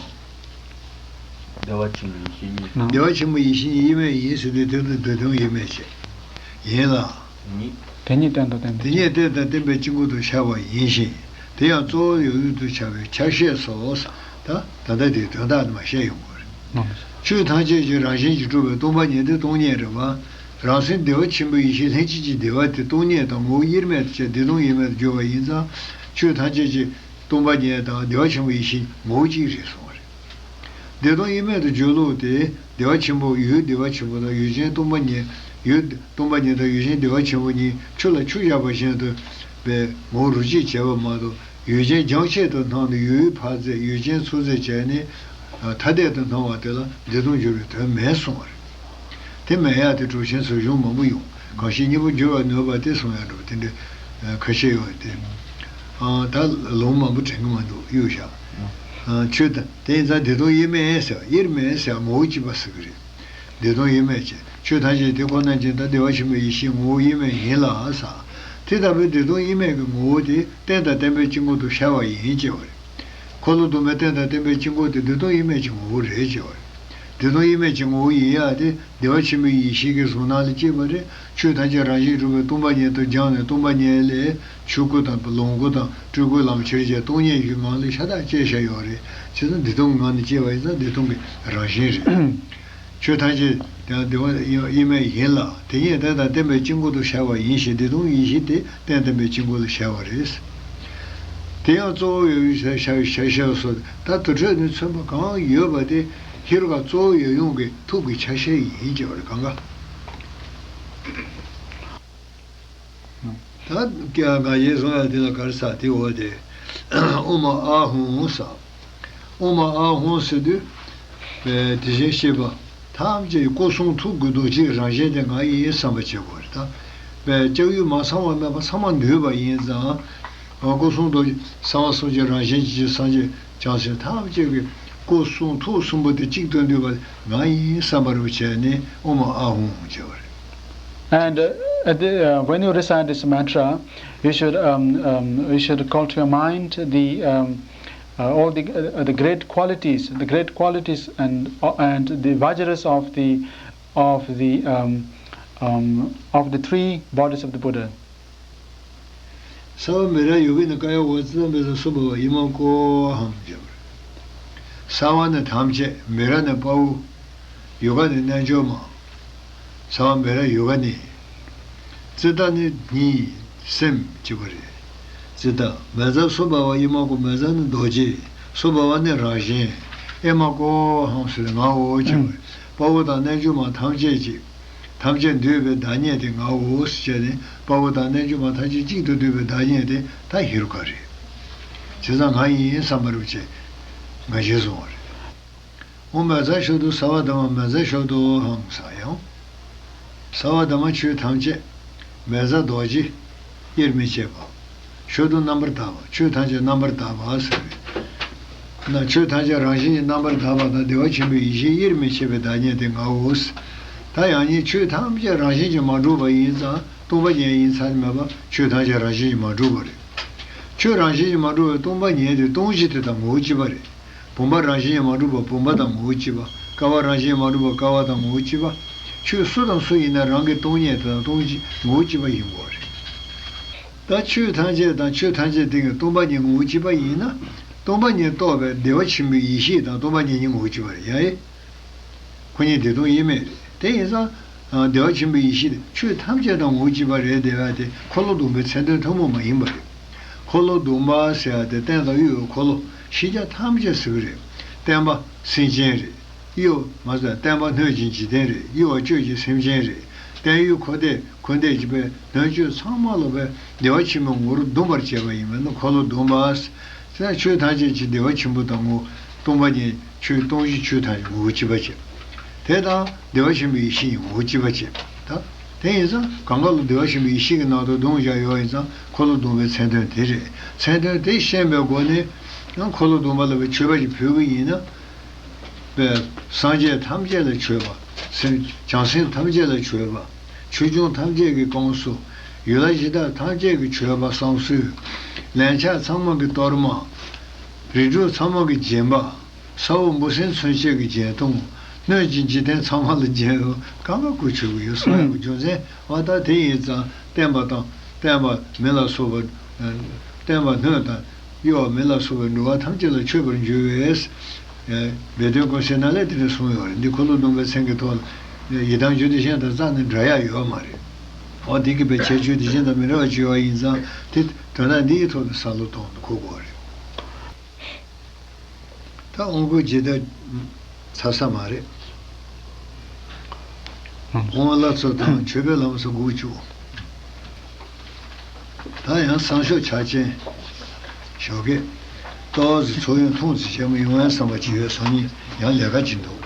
བདེ་བ་ཆེན་པོའི་ཡེ་ཤེས་ཉིད། ནང་། བདེ་བ་ཆེན་པོའི་ཡེ་ཤེས་ཉིད་དབྱེར་མེད་ཡིན་ཟེར་དུས་དེ་དུས་དེ་དོན་དབྱེར་མེད་བྱས། ཡིན་ལ། ཉིད། དེ་ཉིད་རྟེན་དང་བརྟེན་པའི། དེ་ཉིད་རྟེན་དང་བརྟེན་པའི་སྤྱི་སྒོ་དུ་ཤར་བ་ཡིན་ཞིང་། དེ་ཡང་གཙོ་བོ་ཡོད་ཡུལ་དུ་ཤར་བའི་ཆ་ཤས་སོ། ད་ད་ལྟ་དེའི་དོན་དག་དེ་མར་བཤད་ཡོང་གི་རེད། ནང་། ཆོས་ཐམས་ཅད་ཀྱི་རང་བཞིན་གྱིས་གྲུབ་པའི་སྟོང་པ་ཉིད་དེ་སྟོང་ཉིད་རེད་པ། རང་སེམས་བདེ་བ་ཆེན་པོའི་ཡེ་ཤེས་ལྷན་སྐྱེས་ཀྱི་བདེ་བ་དེ་སྟོང་ཉིད་དང་ངོ་བོ་དབྱེར་མེད་དུ་བྱས་བདེ་སྟོང་དབྱེར་མེད་དུ་གྱུར་པ་ཡིན་ཙང་། ཆོས་ཐམས་ཅད་ཀྱི་སྟོང་པ་ཉིད་དང་བདེ་བ་ཆེན་པོའི་ཡེ་ཤེས་ངོ་བོ་གཅིག་རེད་གསུངས་པ་རེད། བདེ་སྟོང་དབྱེར་མེད་དུ་སྦྱོར་ལུགས་དེ། བདེ་བ་ཆེན་པོ་ཡུལ་བདེ་བ་ཆེན་པོ་དང་ཡུལ་ཅན་སྟོང་པ་ཉིད། ཡུལ་སྟོང་པ་ཉིད་དང་ཡུལ་ཅན་བདེ་བ་ཆེན་པོ་གཉིས་ཆུ་ལ་ཆུ་བཞག་པ་བཞིན་དུ་བའི་ངོ་བོ་རུ་གཅིག་བྱས་པ་མ་གཏོགས། ཡུལ་ཅན་རྒྱང་ཆད་དུ་སྣང་ནས་ཡུལ་ཕར་བཙལ། ཡུལ་ཅན་ཚུར་བཙལ་བྱས་ནས་ཐ་དད་དུ་སྣང་བ་དེ་ལ་བདེ་སྟོང་སྦྱོར་བའི་དོན་མེད་གསུངས་པ་རེད། དེ་མེད་ཡག་དེ་གྲུབ་ཆེན་ཚོ་གཞུང་མང་པོ་ཡོང་། གང་ཞིག་གཉིས་པོ་སྦྱོར་བར་ནུས་པ་དེ་གསུང་ཡག་འགྲོ་བ་དེ་འདྲ་ཁ་ཤས་ཡོད་དེ། ཨ། ད་ལུང་མང་པོ་དྲན་གི་མི་འདུག་གཡུག་བཞག་ཨ། ཆོས་དང་དེ་ཡིན་ཙང་བདེ་སྟོང་དབྱེར་མེད་ཟེར་བ། དབྱེར་མེད་ཟེར་བ་ངོ་བོ་གཅིག་པ་ཟེར་གི་རེད། བདེ་སྟོང་དབྱེར་མེད་ཅེས། ཆོས་ཐམས་ཅད་དེ་ཁོ་ན་ཉིད་དང་བདེ་བ་ཆེན་པོའི་ཡེ་ཤེས་ངོ་བོ་དབྱེར་མེད་ཡིན་ལ་ཟེར། དེ་ལྟ་བུའི་བདེ་སྟོང་དབྱེར་མེད་ཀྱི་ངོ་བོ་དེ་རྟེན་དང་བརྟེན་པའི་སྤྱི་སྒོ་དུ་ཤར་བ་ཡིན་ཅེས་པ་རེད། འཁོར་ལོ་སྡོམ་པའི་རྟེན་དང་བརྟེན་པའི་སྤྱི་སྒོ་དེ་བདེ་སྟོང་དབྱེར་མེད་ཀྱི་ངོ་བོ་རེད་ཅེས་པ་རེད། བདེ་སྟོང་དབྱེར་མེད་ཀྱི་ངོ་བོ་ཡིན་ཡག་དེ་བདེ་བ་ཆེན་པོའི་ཡེ་ཤེས་ཀྱི་གཟུང་སྣང་ལ་སྐྱེས་པ་རེད། ཆོས་ཐམས་ཅད་རང་བཞིན་གྲུབ་པའི་སྟོང་པ་ཉིད་དུ་སྦྱངས་ནས། སྟོང་པ་ཉིད་ལས་ཆོས་སྐུ་དང་ལོངས་སྐུ་དང་སྤྲུལ་སྐུའི་ལམ་ཆེར་བྱས། སྟོང་ཉིད་ཀྱི་ངང་ལ་ཤ་སྟག་སྐྱེས་བཞག་ཡོད་རེད། བྱས་ཙང་བདེ་སྟོང་གི་ངང་ནས་སྐྱེས་པ་ཡིན་ཙང་བདེ་སྟོང་གི་རང་བཞིན་རེད། ཆོས་ཐམས་ཅད་དེ་བདེ་བ་དབྱེར་མེད་ཡིན་ལ། དེ་ཉིད་རྟེན་དང་བརྟེན་པའི་སྤྱི་སྒོ་དུ་ཤར་བ་ཡིན་ཞིང་། བདེ་སྟོང་ཡེ་ཤེས་དེ་རྟེན་བརྟེན་པའི་སྤྱི་སྒོ་ལ་ཤར་བ་རེད། དེ་ཡང་གཙོ་བོ་ཡོད་ཡུལ་ཤར་བའི་ཆ་ཤས་སོ། ད་དུར་ཁྲོད་ནས་མཚོན་པ་གང་ཡོད་པ་དེ་ཧེ་རུ་ཀ་གཙོ་བོ་ཡོད་ཡུལ་གྱི་ཐུགས་ཀྱི་ཆ་ཤས་ཡིན་ཅེས་པ་རེད། གང་ག་ད་ང་རྒྱལ་གསུང་ཡག་དེ་ལ་ག་རེ་ཟེར། དེ་འོ་དེ་ཨོཾ་ཨཱཿ་ཧཱུྃ་ཟེར། ཨོཾ་ཨཱཿ་ཧཱུྃ་ཟེར་དུས་དེ་བཞིན་གཤེགས་པ་ཐམས་ཅད་ཀྱི་སྐུ་གསུང་ཐུགས་ཀྱི་རྡོ་རྗེའི་རང་བཞིན་དེ་ང་ཡིན་བསམ་པ་བྱེད་དགོས་རེད། ད་ལྕགས་ཡུ་མ་ཚང་བ་མེད་པ་ཚང་མ་འདུས་པ་ཡིན་ཙང་། སྐུ་གསུང་རྡོ་རྗེ་གསང་བ་གསུམ་གྱི་རང་བཞིན་གྱི་སངས་རྒྱས་བྱང་སེམས་ཐམས་ཅད་ཀྱི་སྐུ་གསུང་ཐུགས་གསུམ་པོ་དེ་གཅིག་ཏུ་འདུས་པ་ང་ཡིན་བསམ་པ་རུ་བྱས་ནས་ཨོཾ་ཨཱཿ་ཧཱུྃ་བྱས་པ་རེད། And, uh, at the, uh, when you recite this mantra, you should, um, um, you should call to your mind the, um, uh, all the, uh, the great qualities, the great qualities and, uh, and the vajras of the, of the, um, um, of the three bodies of the Buddha. སརྦ་མེ་ར་ཡུ་ག་ནི་ཀཱ་ཡ་ཝ་ཙི་ཏ་མེ་ཛ་སུ་བྷ་ཝ་ཨི་མ་ཀོ་ཧཾ་ཟེར་བ་རེད། སརྦ་ནི་ཐམས་ཅད། མེ་ར་ནི་དཔའ་བོ། ཡུ་ག་ནི་རྣལ་འབྱོར་མ། སརྦ་མེ་ར་ཡུ་ག་ནི། ཙི་ཏ་ནི་གཉིས། སེམས་ཅེས་པ་རེད། ཙི་ཏ། མེ་ཛ་སུ་བྷ་ཝ་ཨི་མ་ཀོ། མེ་ཛ་ནི་རྡོ་རྗེ། སུ་བྷ་ཝ་ནི་རང་བཞིན། ཨི་མ་ཀོ་ཧཾ་ཟེར་ཏེ་ངའོ་ཅེས་པ་རེད། དཔའ་བོ་དང་རྣལ་འབྱོར་མ་ཐམས་ཅད་ཀྱི། ཐམས་ཅད་འདུས་པའི་བདག་ཉིད་དེ་ངའོ་ཞེས་ནས། དཔའ་བོ་དང་རྣལ་འབྱོར་མ་ཐམས་ཅད་གཅིག་ཏུ་འདུས་པའི་བདག་ཉིད་དེ་ད་ཧེ་རུ་ཀ་རེད། བྱས་ཙང་ང་ཡིན་བསམ་པ་རུ་བྱས་ང་ཞེས་གསུངས་པ་རེད། ཨོཾ་མེ་བཛྲ་ཤྭ་དུ་སརྦ་དྷརྨ་མེ་བཛྲ་ཤྭ་དུ་ཧཾ་ས་ཡང་། སརྦ་དྷརྨ་ཆོས་ཐམས་ཅད་མེ་བཟའ་རྡོ་རྗེ་དབྱེར་མི་ཕྱེད་པ། ཤྭ་དུ་རྣམ་པར་དག་པ། ཆོས་ཐམས་ཅད་རྣམ་པར་དག་པ་ཟེར་བས། ན་ཆོས་ཐམས་ཅད་རང་བཞིན་གྱིས་རྣམ་པར་དག་པ་དང་བདེ་བ་ཆེན་པོའི་ཡེ་ཤེས་དབྱེར་མི་ཕྱེད་པའི་བདག་ཉིད་དེ་ངའོ། ད་ཡང་སྙིང་ཆོས་ཐམས་ཅད་རང་བཞིན་གྱིས་མ་གྲུབ་པ་ཡིན་ཙང་སྟོང་པ་ཉིད་ཡིན་ཚར་མེད་པ་ཆོས་ཐམས་ཅད་རང་བཞིན་གྱིས་མ་གྲུབ་པ་རེད། ཆོས་རང་བཞིན་གྱིས་མ་གྲུབ་པའི་སྟོང་པ་ཉིད་དེ་སྟོང་གཞི་དེ་དང་ངོ་བོ་གཅིག་པ་རེད། བུམ་པ་རང་བཞིན་གྱིས་མ་གྲུབ་པ་བུམ་པ་དང་ངོ་བོ་གཅིག་པ། ཀ་བ་རང་བཞིན་གྱིས་མ་གྲུབ་པ་ཀ་བ་དང་ངོ་བོ་གཅིག་པ། ཆོས་སུ་དང་སུ་ཡིན་ན་རང་གི་སྟོང་ཉིད་དེ་དང་སྟོང་གཞི་ངོ་བོ་གཅིག་པ་ཡིན་དགོས་པ་རེད། ད་ཆོས་ཐམས་ཅད་དང་ཆོས་ཐམས་ཅད་སྟེང་གི་སྟོང་པ་ཉིད་ངོ་བོ་གཅིག་པ་ཡིན་ན། སྟོང་པ་ཉིད་རྟོགས་པའི་བདེ་བ་ཆེན་པོའི་ཡེ་ཤེས་དང་སྟོང་པ་ཉིད་གཉིས་ངོ་བོ་གཅིག་པ་རེད་ཡ་ཨེ། ཁོ་གཉིས་བདེ་སྟོང་དབྱེར་མེད་རེད། དེ་ཡིན་ཙང་། བདེ་བ་ཆེན་པོའི་ཡེ་ཤེས་དེ་ཆོས་ཐམས་ཅད་དང་ངོ་བོ་གཅིག་པ་རེད་ཟེར་བ་དེ་འཁོར་ལོ་སྡོམ་པའི་མཚན་དོན་ཐུན་མོང་མ་ཡིན་པ་རེད། འཁོར་ལོ་སྡོམ་པ་ཟེར་བ་དེ་སྟེང་དང་གཡོ་བའི་འཁོར་ལོ་ཕྱི་རྒྱལ་ཐམས་ཅད་ཟེར་གི་རེད། བརྟན་པ་སེམས་ཅན་རེད། གཡོ་མ་ཟད་བརྟན་པ་སྣོད་ཀྱི་འཇིག་རྟེན་རེད། གཡོ་བ་གཅོད་ཀྱི་སེམས་ཅན་རེད། བརྟན་གཡོ་འཁོར་འདས་འཁོར་འདས་ཀྱི་པའི་སྣོད་བཅུད་ཚང་མ་ལ་པའི་བདེ་བ་ཆེན་པོའི་ངོ་བོར་སྡོམ་པར་བྱས་པ་ཡིན་པས་ན་འཁོར་ལོ་སྡོམ་པ། དེ་ན་ཆོས་ཐམས་ཅད་ཀྱི་བདེ་བ་ཆེན་པོ་དང་ངོ་སྟོང་པ་ཉིད་ཆོས་སྟོང་གཞི་ཆོས་ཐམས་ཅད་ངོ་བོ་གཅིག་པ་བྱས། དེ་དང་བདེ་བ་ཆེན་པོའི་ཡེ་ཤེས་ཀྱི་ངོ་བོ་གཅིག་པ་བྱས། ད་དེ་ཡིན་ཙང་གང་ག་ལ་བདེ་བ་ཆེན་པོའི་ཡེ་ཤེས་ཀྱི་ནང་དུ་སྡོམ་བཞག་ཡོད་ཡིན་ཙང་འཁོར་ལོ་སྡོམ་པའི་མཚན་དོན་དེ་རེད། མཚན་དོན་དེ་ཤེས་པའི་སྒོ་ནས་ཡང་འཁོར་ལོ་སྡོམ་པ་ལ་བའི་མཆོད་པ་ཞིག་ཕུལ་གི་ཡིན་ན། པས་སངས་རྒྱས་ཐམས་ཅད་ལ་མཆོད་པ། སེམས་བྱང་སེམས་ཐམས་ཅད་ལ་མཆོད་པ། ཆོས་སྐྱོང་ཐམས་ཅད་ཀྱི་བསྐང་གསོ། ཡུལ་ལྷ་གཞི་བདག་ཐམས་ཅད་ཀྱི་མཆོད་པ་བསང་གསོལ། ལན་ཆགས་ཚང་མ་གི་གཏོར་མ། རིགས་དྲུག་ཚང་མ་གི་སྦྱིན་པ། ས་འོག་འབུ་སྲིན་མཚོན་ཆས་ཀྱི་སྦྱིན་གཏོང་། སྣོད་ཀྱི་འཇིག་རྟེན་ཚང་མ་ལ་སྦྱིན་གང་ག་གུས་མཆོད་ཀྱི་ཡོད་གསུང་ཡག་གི་རྒྱུ་མཚན་བ་ད་དེ་ཡིན་ཙང་བསྟན་པ་དང་བསྟན་པ་མི་ལ་སོགས་པ། བསྟན་པ་སྣོད་དང་། གཡོ་བ་མི་ལ་སོགས་པའི་འགྲོ་བ་ཐམས་ཅད་ལ་མཆོད་པར་འགྱུར་བས། སྦས་དོན་སྐུ་ཚེ་ན་ལས་དེ་འདྲ་གསུངས་ཡོད་རེད། འདི་འཁོར་ལོ་སྡོམ་པའི་མཚན་གྱི་ཐོག་ལ་ཡི་དམ་རྒྱུད་སྡེ་གཞན་དང་རྩ་ནས་འདྲ་ཡ་ཡོད་མ་རེད། འོ་འདི་གི་བའི་ཁྱད་ཆོས་དེ་གཞན་དང་མི་འདྲ་བ་ཅིག་ཡོད་པ་ཡིན་ཙང་དེ་དོན་དག་འདིའི་ཐོག་ཏུ་བསམ་བློ་གཏོང་དུ་གོ་དགོས་རེད། ད་དབང་བསྐུར་ཇི་ལྟར་ཚར་ས་མ་རེད། དབང་བླ་མཚོ་དང་མཆོད་པའི་བླ་མཚོ་དགུ་བཅུ། ད་ཡང་སང་ཞོགས་ཆ་ཆེན་ཞོགས་ཀས་ཏོག་ཙི་ཚོགས་ཡོང་ཐུང་ཙི་བྱས་མ་ཡོང་ཡང་བསམ་པ་ཅིག་ཡོད་སང་ཉིན་ཡང་ལས་ཀ་ཅིག་འདུག